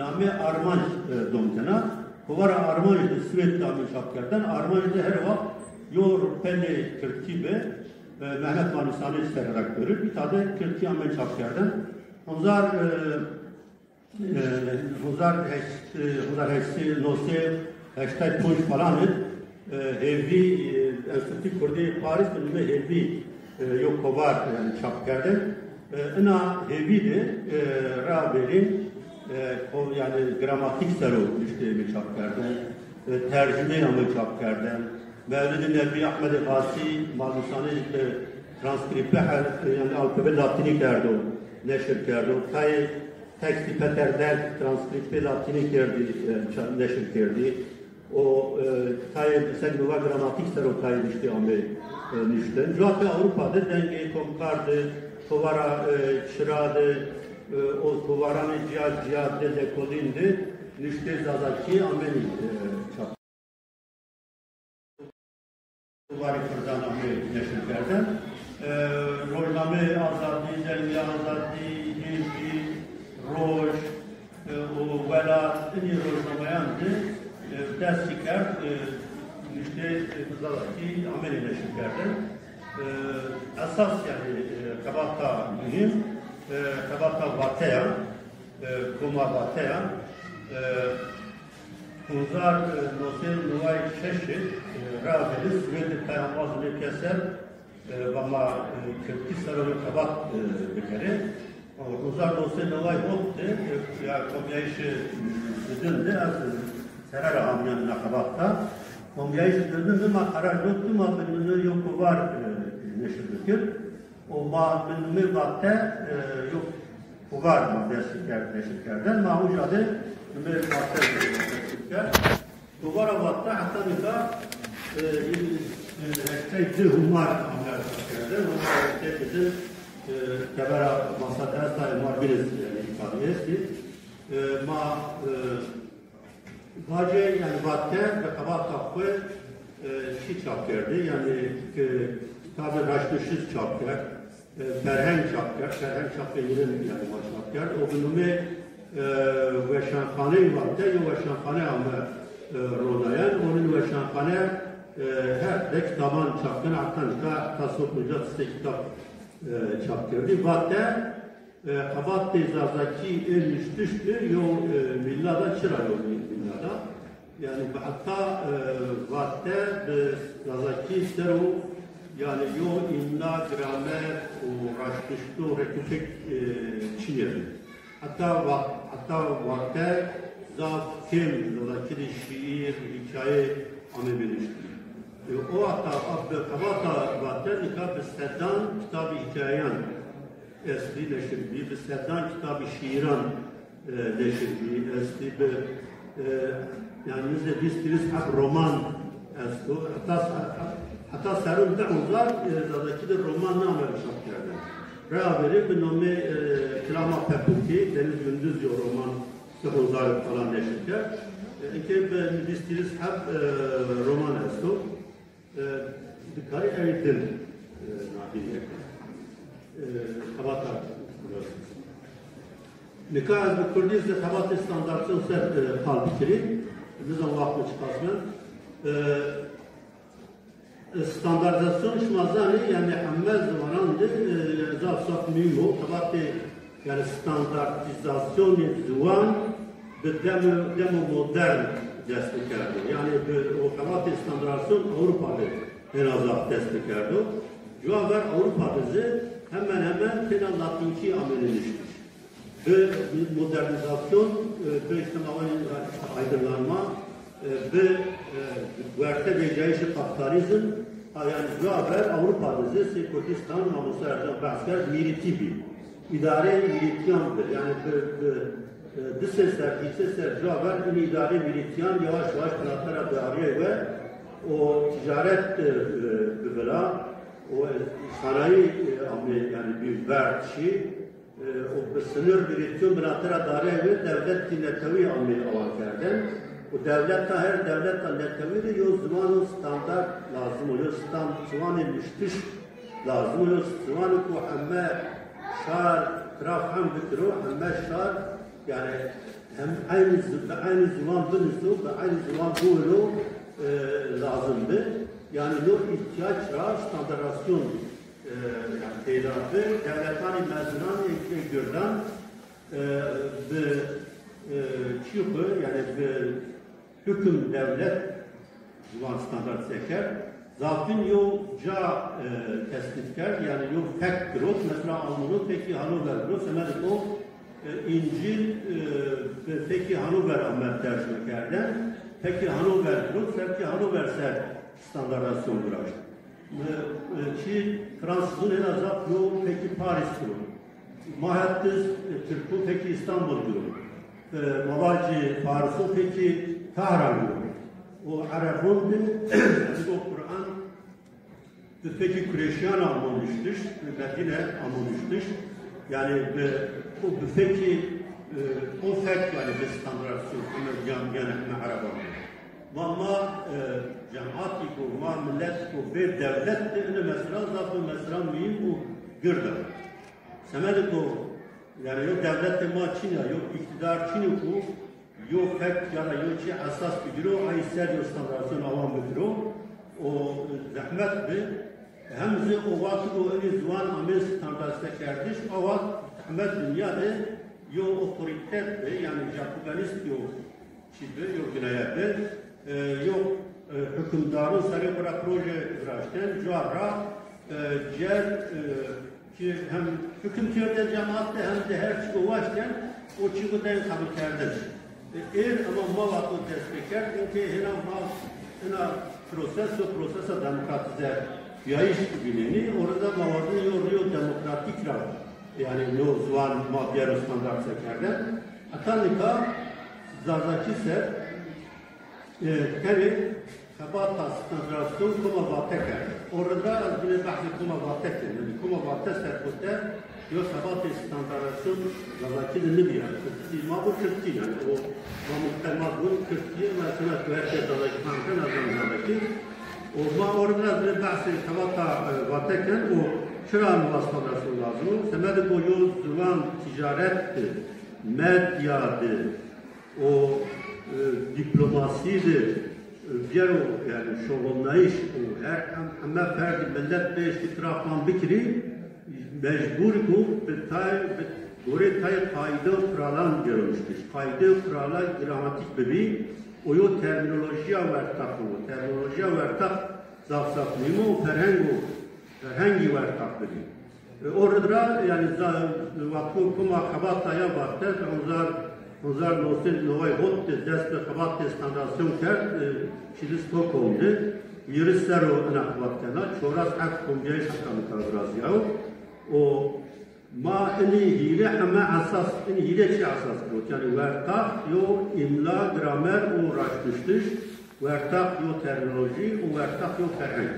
namê Armanc, e, dom kena. Kovara Armanc de Swêd de amê çapkerden. Armanc de her wext yo ripelê Tirkî bi, e, Mehmet Malîsanij ser redaktor bi. Îta de Tirkî amê çapkerden. Hezar, e, e, hezar heşt, e, hezar heşt sey, no sey heştay ponc falan id, e, Hêvî, e, Enstîtûyê Kurdî Parîs de numê Hêvî, e, yo kovar, yanî çap kerdin. E, ina Hêvî de, e, ra verîn, e, ko-, yanî gramatîk ser o nuşteyê mi çap kerdin, e, tercumeyê mi çap kerdin. Mewlidê Nebî Ehmedê Xasî, Malmîsanij bi transkrîbe her, yanî alfabe latînî kerdo, neşir kerdo. Tayê tekstî Peter Delk transkrîbe latînî kerdî, e, ça-, neşir kerdî. O, e, tayê sek nova gramatîk ser o tayê nuştê amê, e, nuştin. Cuwa pê Ewropa de Dengê Komkar de, Kovara, e, Çira de, e, o kovaranê cîya cîya de, lekolîn de nuştê Zazakî amenî, e, çap. Kovarê kurdan amê neşir kerdin. E, rojnameyê Azadî, Dengê Azadî, Hêvî, Roj, e, û Welat, inî rojnameyan de, e, dest çi kerd, e, nuştê, e, Zazakî amenê neşir kerdin. E, esas, yanî, e, xebata muhîm, E, xebata Vateyan, e, koma Vateyan, e, hezar, e, no sey neway şeş, e, ravêrî Swêdê peyamaz nê pîyeser, e, va ma, e, kirdkî ser o xebat, e, bikerê. Hezar no sey neway hot de, e, ya komyayîşê, e, Swêdin de ez, e, sere ra amîyan na xebat da. Komyayîşê Swêdin de ma qerar do ki ma bi nimê yo kovar, e, neşir bikir. O ma, mi, mi Vate, e, yo kovar ma dest kerd, neşir kerden. Ma uca de mi Vate dest kerd. Kovara Vate heta nika, e, e, heştay di humar amîya çap kerden. Humar heştay di, e, tebera masa de esta, humar bîn estî, yanî îfade estî. E, ma, e, Vacê, yanî Vate bi xebata xwu, e, çî çap kerdî, yanî ki-, kitabê raştişiz çap kerd, e, ferheng çap kerd, ferheng çapê hîrin yanî ma çap kerd. O bi numê, e, Weşanxaneyê Vate, yo weşanxane ame, e, ronayan, onin weşanxane, e, her de kitaban çap kena, heta nika heta sot uncas sey kitab, e, çap kerdî. Vate, E, xebatê Zazakî ê nuştiş de yo, e, mîlla da, çira yo mî-, mîlla da? Yanî bi heta, e, Vate bi Zazakî ser o, yanî yo îmla, gramer û raştişto rê pek, e, çinê bi. Heta Va-, heta Vate zaf kêm Zazakî de şîîr, hîkaye ame binuştî. E, o heta bi xebata Vate nika bi sedan kitabî hîkayeyan estî, neşir bî, bi sedan kitabî şîîran, e, neşir bî, estî bi, e, yanî nizdê vîst hîris heb roman esto. Heta, heta serrûn di hezar, e, Zazakî de roman name çap kerdene. Rea verî bi nomê, e, Kilama Pepûkî, Deniz Gündüz yo roman di hezar falan neşir kerd. E, inkê bi vîst hîris heb, e, roman esto. E, dikarî ewî din, e, navîn vekir. E, xebata. Nika ez bi kurdî zî xebatê standartî ser, e, qal bikirî. Nizan wext mi çiqas mend. E, standartîzasyon şima zanî, yanî heme ziwanan de, e, zaf zaf muhîm o. Xebatê Yanî standartîzasyonê ziwan bi demo, demo modern dest bikerdo. Yanî bi o xebatê standartîzasyon Ewropa de ena zaf dest bikerdo. Cuwa ver Ewropa de zî hemen hemen têna latînkî amêne nuştiş. Bi modernîzasyon, e, bi îşte ma vanê aydınlanma, e, bi, e, werte vejîyayîşê kapîtalîzm, a, yanî cuwa ver Ewropa de zî sey Kurdistan, mamosta Ercan behs kerd, mîrîtî bî. Îdareyê mîrîtîyan bi. Yanî bi, bi, e, di sey ser, hîrê sey ser cuwa ver in îdareyê mîrîtîyan yavaş yavaş binate ra biarîyay we û ticaret, e, e, bivila û, e, sanayî, e, amê, yanî bî verd şî. E, û bi sinir mîrîtîyon binate ra darîyay we dewletî netewî amê awa kerden. Û dewleta her dewleta netewî de yo ziwano standart lazim o, yo stand, ziwanê nuştiş lazim o, yo ziwanê ku heme şar tira fehm bikiro, heme şar, yanî hem eynî zi-, bi eynî ziwan binusno, bi eynî ziwan biwilo, e, lazim bi. Yanî yo îhtîyac ra standardîzasyon e, yanî peyda bi, dewletanê mezunan ê, ê girdan, e, bi, e, çî xwu, yanî bi hukm dewlet ziwan standartîze kerd. Zafîn yo ca, e, tesbît kerd, yanî yo fek girot, mesela Almano fekî Hanover girot, semedê xo, e, Încîl, e, bi fekî Hanover ame tercume kerden, fekî Hanover girot, fekî Hanover ser standardîzasyon viraşt. E, e, çî Fransizun ena zaf yo fekî Paris girot. Ma het diz, e, Tirku fekî Îstanbul girot. E, ma vacî Farisu fekî Tahran girot. O Erebun de, o Quran bi fekî Kureşîyan amo nuştiş, bi Medîne amo nuştiş. Yanî bi, o bi fekî, e, o fek yanî bi standardîzasyon, heme yan, yanî heme Ereban. Ma, ma, e, cematî ku, ma milet ku bê dewlet de ine mesela zaf mesela muhîm û gird a. Semedê ku, yanî yo dewletê ma çin a, yo îktîdar çin o ku yo fek ya da yo çî esas bigiro, ay ser yo standardîzasyon awan bikiro. O zehmet bi, Hem zî o waxt û inî ziwan amê standardizekerdiş, o waxt heme dinya de yo otorîtet bi, yanî Jacobenîst yo çî bi, yo gineye bi, e, yo, e, hukimdarûn serê xo ra proje viraşten, cuwa ra, e, cer, e, ki hem hukimkerde cemaat de hem de her çî waşten, o çî bu den kabul kerdin. E, êr ama ma vato dest pêkerd, inkê hêna ma ina proseso, prosesa demokratîzeyayîş vînenî, orada ma vazin yo rîyo demokratîk ra, yanî no ziwan ma biyero standardize kerden. Heta nika Zazakî ser, e, tenê xebata standardîzasyon Koma Vate kerde. Orada ez bîne behsê Koma Vate kenî. Yanî Koma Vate serpote yo xebatê standardîzasyon Zazakî de nibîya. Kirdkî ma bu, Kirdkî yanî. O ma muhtemel bu Kirdkî, ma sena ku her şey Zazakî fam ken, ez zan Zazakî. O ma orada ez bîne behsê xebata, e, Vate ken, o çira ma standardîzasyon lazim o? Semedê ku yo ziwan ticaret de, medya de, o, e, dîplomasî de, e, biyero, yanî şoxulnayîş û her hem, heme ferdî milet bê îştîrafan bikirî, mecbûr ku bi tay, bi gorê tay qayde û kuralan biyero nuştiş. Qayde û kurala gramatîk bibî, o yo termînolojîya wertaq o. Termînolojîya wertaq zaf zaf muhîm o, ferheng o, ferhengî wertaq bibî. E, o rid ra, yanî, za-, wexto Koma xebata ya Vate, hezar, hezar no sey neway hot de dest bi xebatê standardîzasyon kerd, e, çî di Stockholm de, hîris serr o ina xebat kena, çoras heft kombîyayîş heta nika virazîyayo. O ma inî hîrê heme esas, inî hîrê çî esas bû. Yanî wertaq yo îmla, gramer û raştnuştiş, wertaq yo termînolojî û wertaq yo ferheng.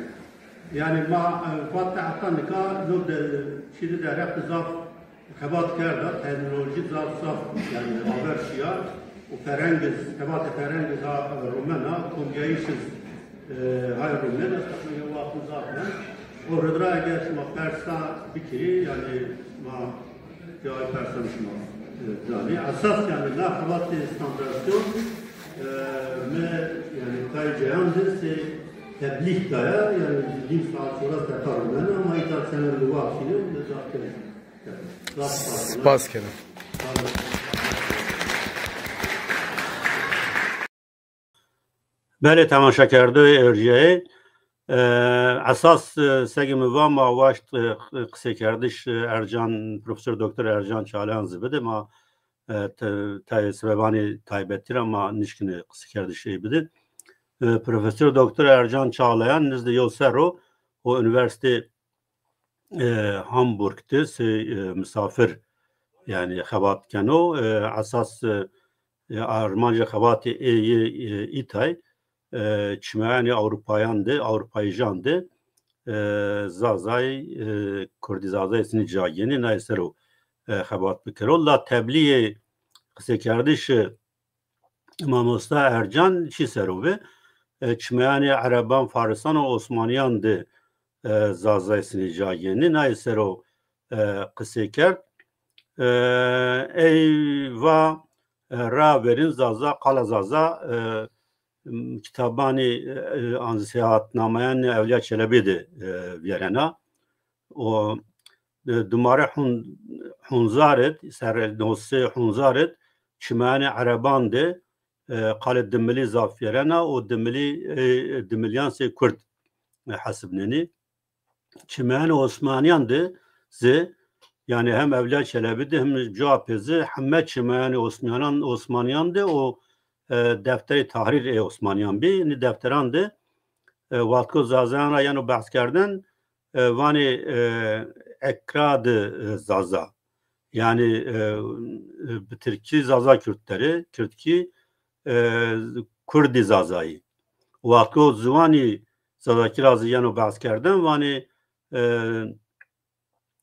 Yanî ma, e, vatê heta nika no de, çî di derheq de zaf xebat kerda, termînolojî zaf zaf, yanî, aver şîya û ferheng iz, xebatê ferheng iz ha rumena, kombîyayîş iz, e, hay rumen, ez taxmîn yo wexto zaf ben. O rid ra eger şima persa bikirî, yanî ma cewabê persan şima, e, danî. Esas yanî na xebatê standardîzasyon, e, mi yanî tay cayan de sey teblîx daya, yanî nîm saet sonra tekrar ben ama îta sene mi wextî ne, mi zaf kere. Spas kena. Belê, temaşekerdoyê erjîyayê, e, esas, e, seke mi va ma waşt, e, qisêkerdiş, e, Ercan, Profesor Doktor Ercan Çağlayan zî bide, ma, e, te-, tayê sebebanê taybetî ra ma nişkine qisêkerdiş ey bide. E, Profesor Doktor Ercan Çağlayan nizdê yew serr o, o unîversîtê e, Hamburg de sey, e, misafir, yanî xebat keno. E, esas, e, e, armancê xebatê ê yê, e, îtay, e, çimeyanê Ewropayan de, Ewropayîjan de, e, Zazay, e, Kurdî Zazay sinî ca gênî, nayê ser o, e, xebat bikero. La teblîyê qisêkerdişê mamosta Ercan çi ser o bi? E, çimeyanê Ereban, Farisan û Osmanîyan de, e, Zazay sinî ca gênî. Nayê ser o, e, qisê kerd. E, ey va, e, raverîn Zaza, qala Zaza, e, m, kitabanê, e, an seyahatnameyanê Ewliya Çelebî de, e, vîyerena. O, e, dumare Hun-, Hunzar id, ser nosê Hunzar id, çimeyanê Ereban de, e, qalê Dimilî zaf vîyerena û Dimilî, e, Dimilîyan sey Kurd, e, hesibnenî. Çimeyanê Osmanîyan de zî, yanî hem Ewliya Çelebî de hem cuwa pê zî heme çimeyanê Osmanîyan, Osmanîyan de o, e, defterê Tahrîr ê Osmanîyan bî. Nî defteran de, e, wextko Zazayan ra yeno behs kerden, e, vanê, e, Ekradî, e, Zaza. Yanî, e, e, bi tirkî Zaza Kürtleri, kirdkî, e, Kurdî Zazayî. Wextko ziwanî Zazakî ra zî yeno behs kerden, vanê, e,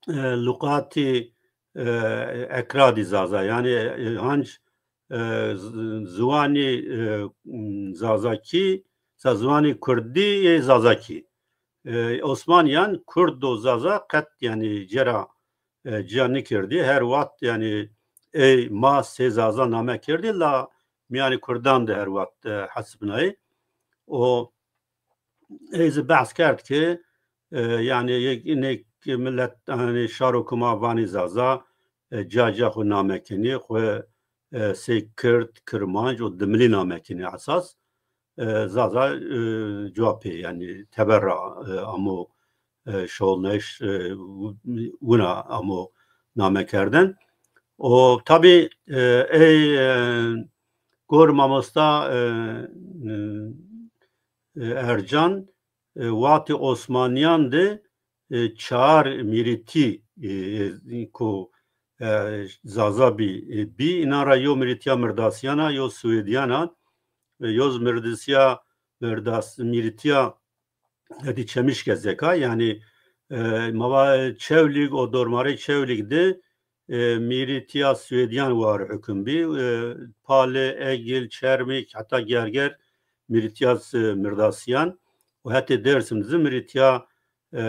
e, luqatî, e, Ekradî Zaza. Yanî, e, hanc, e, z-, ziwanî, e, m, Zazakî, za-, ziwanî Kurdî yê Zazakî. E, Osmanîyan Kurd û Zaza qet, yanî, cêra, e, cîya nêkerdî. Her wext, yanî, ey ma sey Zaza name kerdî, la mîyanê Kurdan de her wext, e, hesibnayî. O, ey zî behs kerd ke, E, yanî yek, inek millet, yanî şaro ke ma vanî Zaza, e, ca ca xwu name kenî, xwu, e, sey Kird, Kirmanc û Dimilî name kenî esas. E, Zaza, e, cuwa pê, yanî teber ra, e, amo, e, şoxulnayîş, e, wi-, wina amo name kerden. O tabî, e, ey, e, gor mamosta, e, e, e, Ercan, e, wextê Osmanîyan de, e, çar mîrîtî, e, e, ku, e, Zaza bî, e, bî. Înan ra yo mîrîtîya Mirdasîyan a, yo Swêdîyan a, e, yo zî mirdisîya, mirdas-, mîrîtîya hetê Çemişgezek a. Yanî, e, ma va Çewlîg û dormarê Çewlîg de, e, mîrîtîya Swêdîyan war hukim bî. E, Pale, Egil, Çermik, heta Gerger mîrîtîya, e, Mirdasîyan û hetê Dêrsim de zî mîrîtîya, e,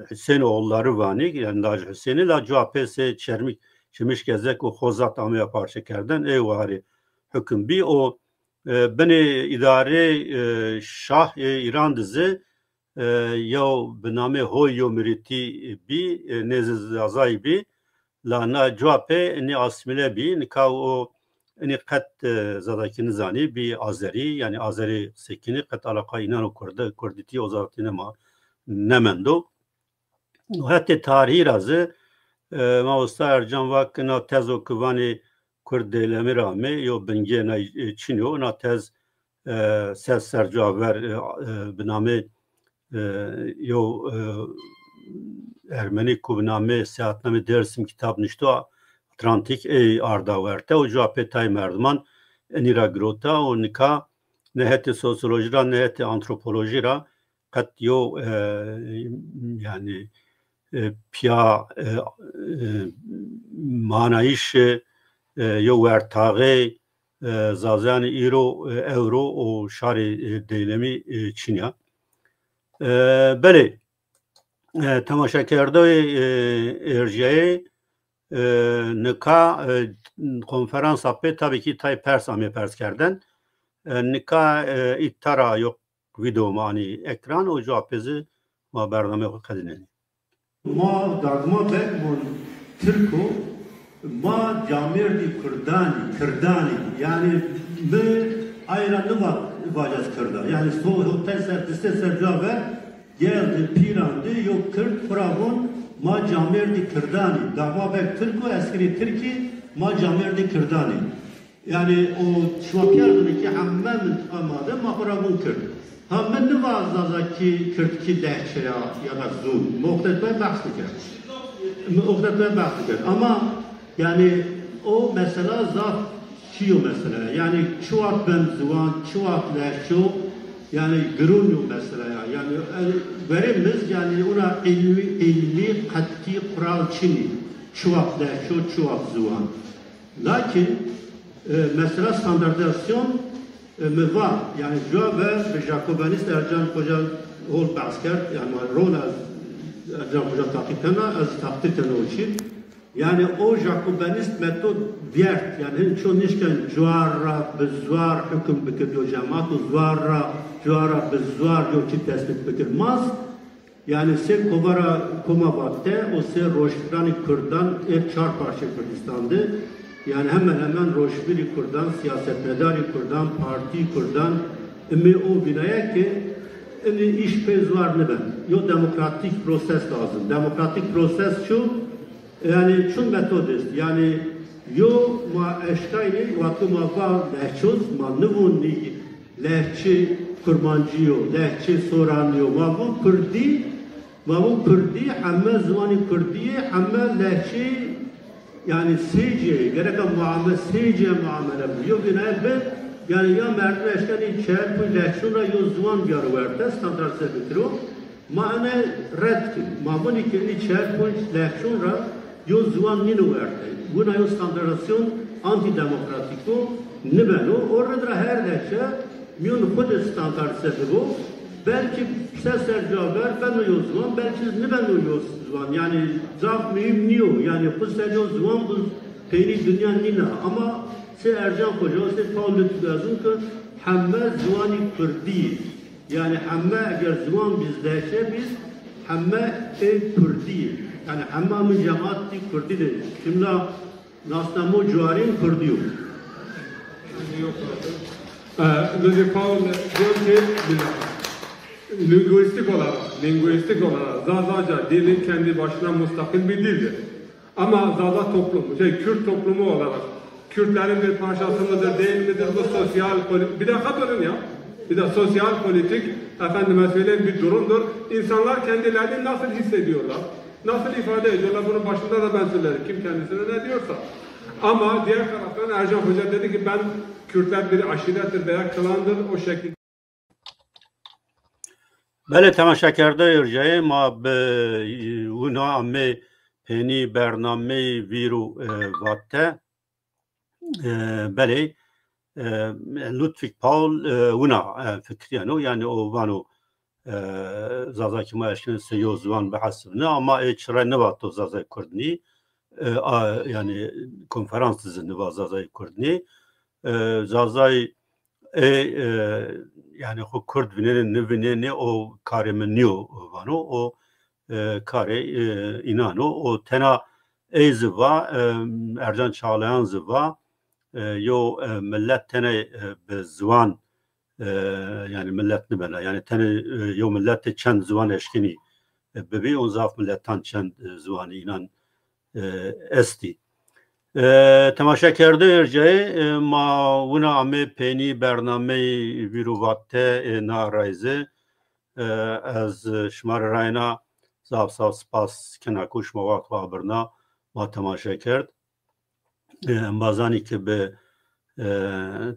Huseynoğulları vanî, yanî laj Huseyni, la cuwa pê sey Çermik, Çemişgezek û Xozat ameya parçe kerden, ey warî hukim bî. O, e, binê îdarê, e, şah, e, Îran de zî, e, yew bi namê Hoy yo mîrîtî bî, e, nêzî Zazayî bî. La na cuwa pê inî asîmîle bî. Nika o inî qet, e, Zazakî nizanî, bî Azerî, yanî Azerî qisey kenî, qet alaqa înan û Kurd-, Kurdîtî û Zazakî nema, nemendo. Hetê tarîhî ra zî, e, mamosta Ercan va ke na tezo ke vanê Kurd deylemî ra amê, yo bingê na, e, çin o. Na tez, e, ses serca ver, e, e, bi namê, e, yo, e, Ermenî ku bi namê Seyahatnamê Dêrsim kitab nişto, Atlantîk, ey arda werte û cuwa pê tayê merdiman inî ra girota û nika ne hetê sosyolojî ra ne hetê antropolojî ra qet yo, e, yanî, e, pîya, e, e, manayîşê, e, yo wertaxê, e, Zazayanê îro, e, ewro û şarê, e, deylemî, e, çin ya. E, belê, e, temaşekerdoyê, e, erjîyayê, e, nika, e, konferansa pê tabî kî tay pers amê pers kerden. E, nika, e, îta ra yo vîdeo ma anî ekran û cuwa pê zî ma bernameyê xo qedînenî. Ma dagma vekmon Tirk o, ma camêrdî Kurdanî, Kirdanî. Yanî mi ay ra niva-, nivacaz Kirda. Yanî so-, hotay ser, di sey ser ca ver, gel de, pîran de, yo Kird xwu ra von, ma camêrdî Kirdanî. Dagma vek Tirk o, eskerî Tirkî, ma camêrdî Kirdanî. Yanî o şima pîya zonê ke heme mintiqa ma de ma xo ra vûn Kird. Ha, mi niva Zazakî, Kirdkî lehçe ya, ya da zûn. Mi o qede behs nikerd. Mi o qede behs nikerd. Ama yanî o mesela zaf çîyo mesela ya. Yanî çi wext ben ziwan, çi wext lehçe o, yanî girûn yo mesela ya. Yanî, e, verê mi zî yanî ona îlmî, îlmî qetkî qural çinî. Çi wext lehçe o, çi wext ziwan. Lakin, e, mesela standardîzasyon, e, mi va, yanî cuwa ver bi Jakobenîst Ercan Xoca hol behs kerd, yanî ma rona ez Ercan Xoca taqîb kena, ez taqdîr kena o çî. Yanî o Jakobenîst metod vîyert, yanî hin ço nişken cuar ra bi zuar hukm bikir yo cemat û zuar ra, cuar ra bi zuar yo çî tesbît bikir. Ma zî Yanî sê kovara Koma Vate û sê rojhilanê Kurdan ê çar parçeyê Kurdistan de, yanî hemen hemen rojhilî Kurdan, siyasetmedarî Kurdan, partî Kurdan, imê o vînaya ke inî îş pê zuar niben. Yo demokratîk proses lazim. Demokratîk proses çi yo? Yanî çun metod est. Yanî yo ma eşkaynî, wexto ma va lehçoz, ma nivûn nî lehçê kurmancî yo, lehçê soranî yo. Ma vûn kurdî, ma vûn kurdî, heme ziwanê kurdî yê, heme lehçê, yanî sêcê, gereka muame-, sêcê muamele bi. Yo vînaya bi, yanî ya merdim eşkenî çer, pûnc lehçon ra yo ziwan biyaro werte, standartîze bikiro. Ma ene red kir. Ma vûnî ke inî çer pûnc lehçon ra yo ziwan nîno werte. Wina yo standardîzasyon antîdemokratîk o, nibeno. O rid ra her lehçe mîyon xwu de standardîze bibo. Belkî se ser ca ver beno yo ziwan, belkî nibeno yo ziwan. Yanî zaf muhîm nîyo. Yanî xwu ser yo ziwan bu peynî dinya nîna. Ama sê Ercan Xoca, sê Paul Lütfü ez zûn ke heme ziwanî kurdî yê. Yani heme eger ziwan biz lehçe biz, heme ê Kurdî yê. Yani heme mi cematî Kurdî de. Kimla nasnamo cuarîn Kurdî yo. E, Lütfi Paul diyor ki, linguistik olarak, linguistik olarak Zazaca dili kendi başına müstakil bir dildir. Ama Zaza toplumu, şey, Kürt toplumu olarak Kürtlerin bir parçası mıdır, değil midir, bu sosyal, poli- bir dakika durun ya. Bir de sosyal, politik, efendime söyleyeyim, bir durumdur. İnsanlar kendilerini nasıl hissediyorlar, nasıl ifade ediyorlar, bunun başında da ben söylerim, kim kendisine ne diyorsa. Ama diğer taraftan Ercan Hoca dedi ki, ben Kürtler bir aşirettir veya klandır, o şekilde. Belê, temaşekerdeyê erjayê ma bi wina amê pênî bernameyê vîr û, e, vatte. E, belê, e, Ludwig Paul, e, wina, e, fikrîyeno, yanî o vano, e, Zazakî ma eşkeno se yo ziwan bihesibne, ama ê çi rey nivato Zazay Kurdnî, e, a, yanî konferans de zî niva Zazay Kurdnî. E, Zazay ê, e, yanî xwu Kurd vînenê nivînenê, o karê mi nîyo vano, o, e, karê, e, înan o. O tena ey zî va, e, Ercan Çağlayan zî va, e, yo, e, milet tenê, e, bi ziwan, e, yanî milet nibena, yanî tenê, e, yo miletê çend ziwan eşkenî, e, bibî, on zaf miletan çend, e, ziwanî înan, e, estî. E, temaşekerdeyê erjayê, e, ma wina amê pênî bernameyê vîr û vatte, e, na reyze. E, ez şima rê rayna zaf zaf spas kena ku şima wext xwu abirna ma temaşe kerd. E, embazanî ki bi, e,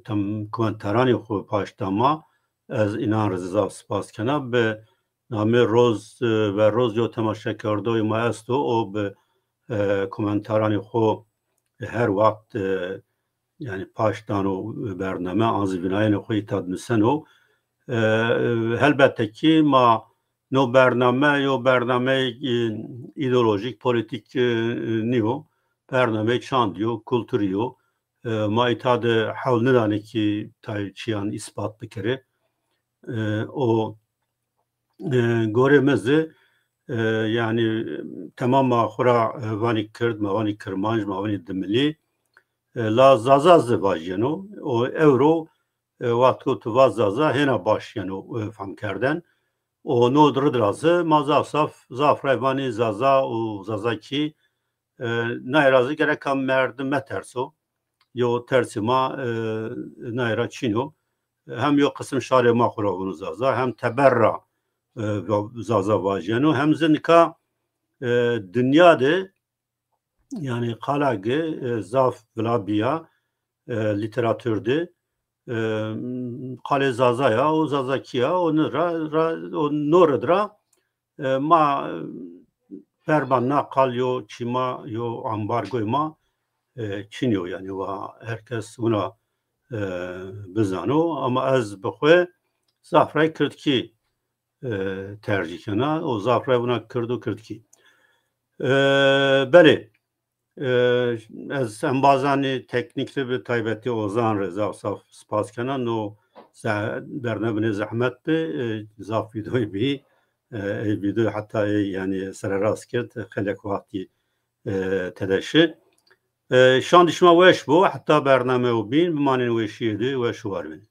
tem-, komentaranê xwu paşt da ma, ez înan rê zî zaf spas kena. Bi namê Roz, e, ve Roz yo temaşekerdoyê ma esto, o bi, e, komentaranê xwu, e, her wext, e, yanî paşt dano bername, an zî vînayene xwu îta de nuseno. E, helbete ki ma no bername yo bernameyê, e, îdeolojîk, polîtîk, e, nîyo. Bernameyê çandî yo, kulturî yo. E, ma îta de hewl nidanê ki tay çîyan îspat bikerê. E, o, e, gorê mi zî, e, yanî temam ma xwu ra, e, vanî Kird, ma vanî Kirmanc, ma vanî Dimilî. E, la Zaza zî vajîyeno. O ewro, e, wext ku tu va Zaza hêna baş yeno, e, fam kerden. O no rid ra zî ma zaf zaf, zaf rey vanî Zaza û Zazakî, e, nay ra zî gereka merdim meterso. Yo tersê ma, e, nay ra çin o. Hem yo qisim şarê ma xwu ra vûno Zaza, hem teber ra, e, va-, Zaza vajîyeno, hem zî nika, e, dinya de, yanî qala gi, e, zaf vila bîya, e, lîteratur de, e, qalê Zaza ya û Zazakî ya, o ni ra, ra, o no rid ra, e, ma, e, berba na qal yo çî ma, yo ambargoyê ma, e, çin yo, yanî wa her kes wina, e, bizano. Ama ez bi xwu zaf rey kirdkî, e, tercîh kena û zaf rey wina kirdo kirdkî. E, belê, e, ez embazanê teknîk de bi taybetî Ozan rê zaf zaf spas kena. No ze-, bername binê zehmet bi, e, zaf vîdeoyî bî. E, ey vîdeo heta ey, yanî sererast kerd, xeylek wextî, e, tede şi. E, şandî şima weş bo, heta bernameyo bîn, bimanên weşîye de, weş û war bîn.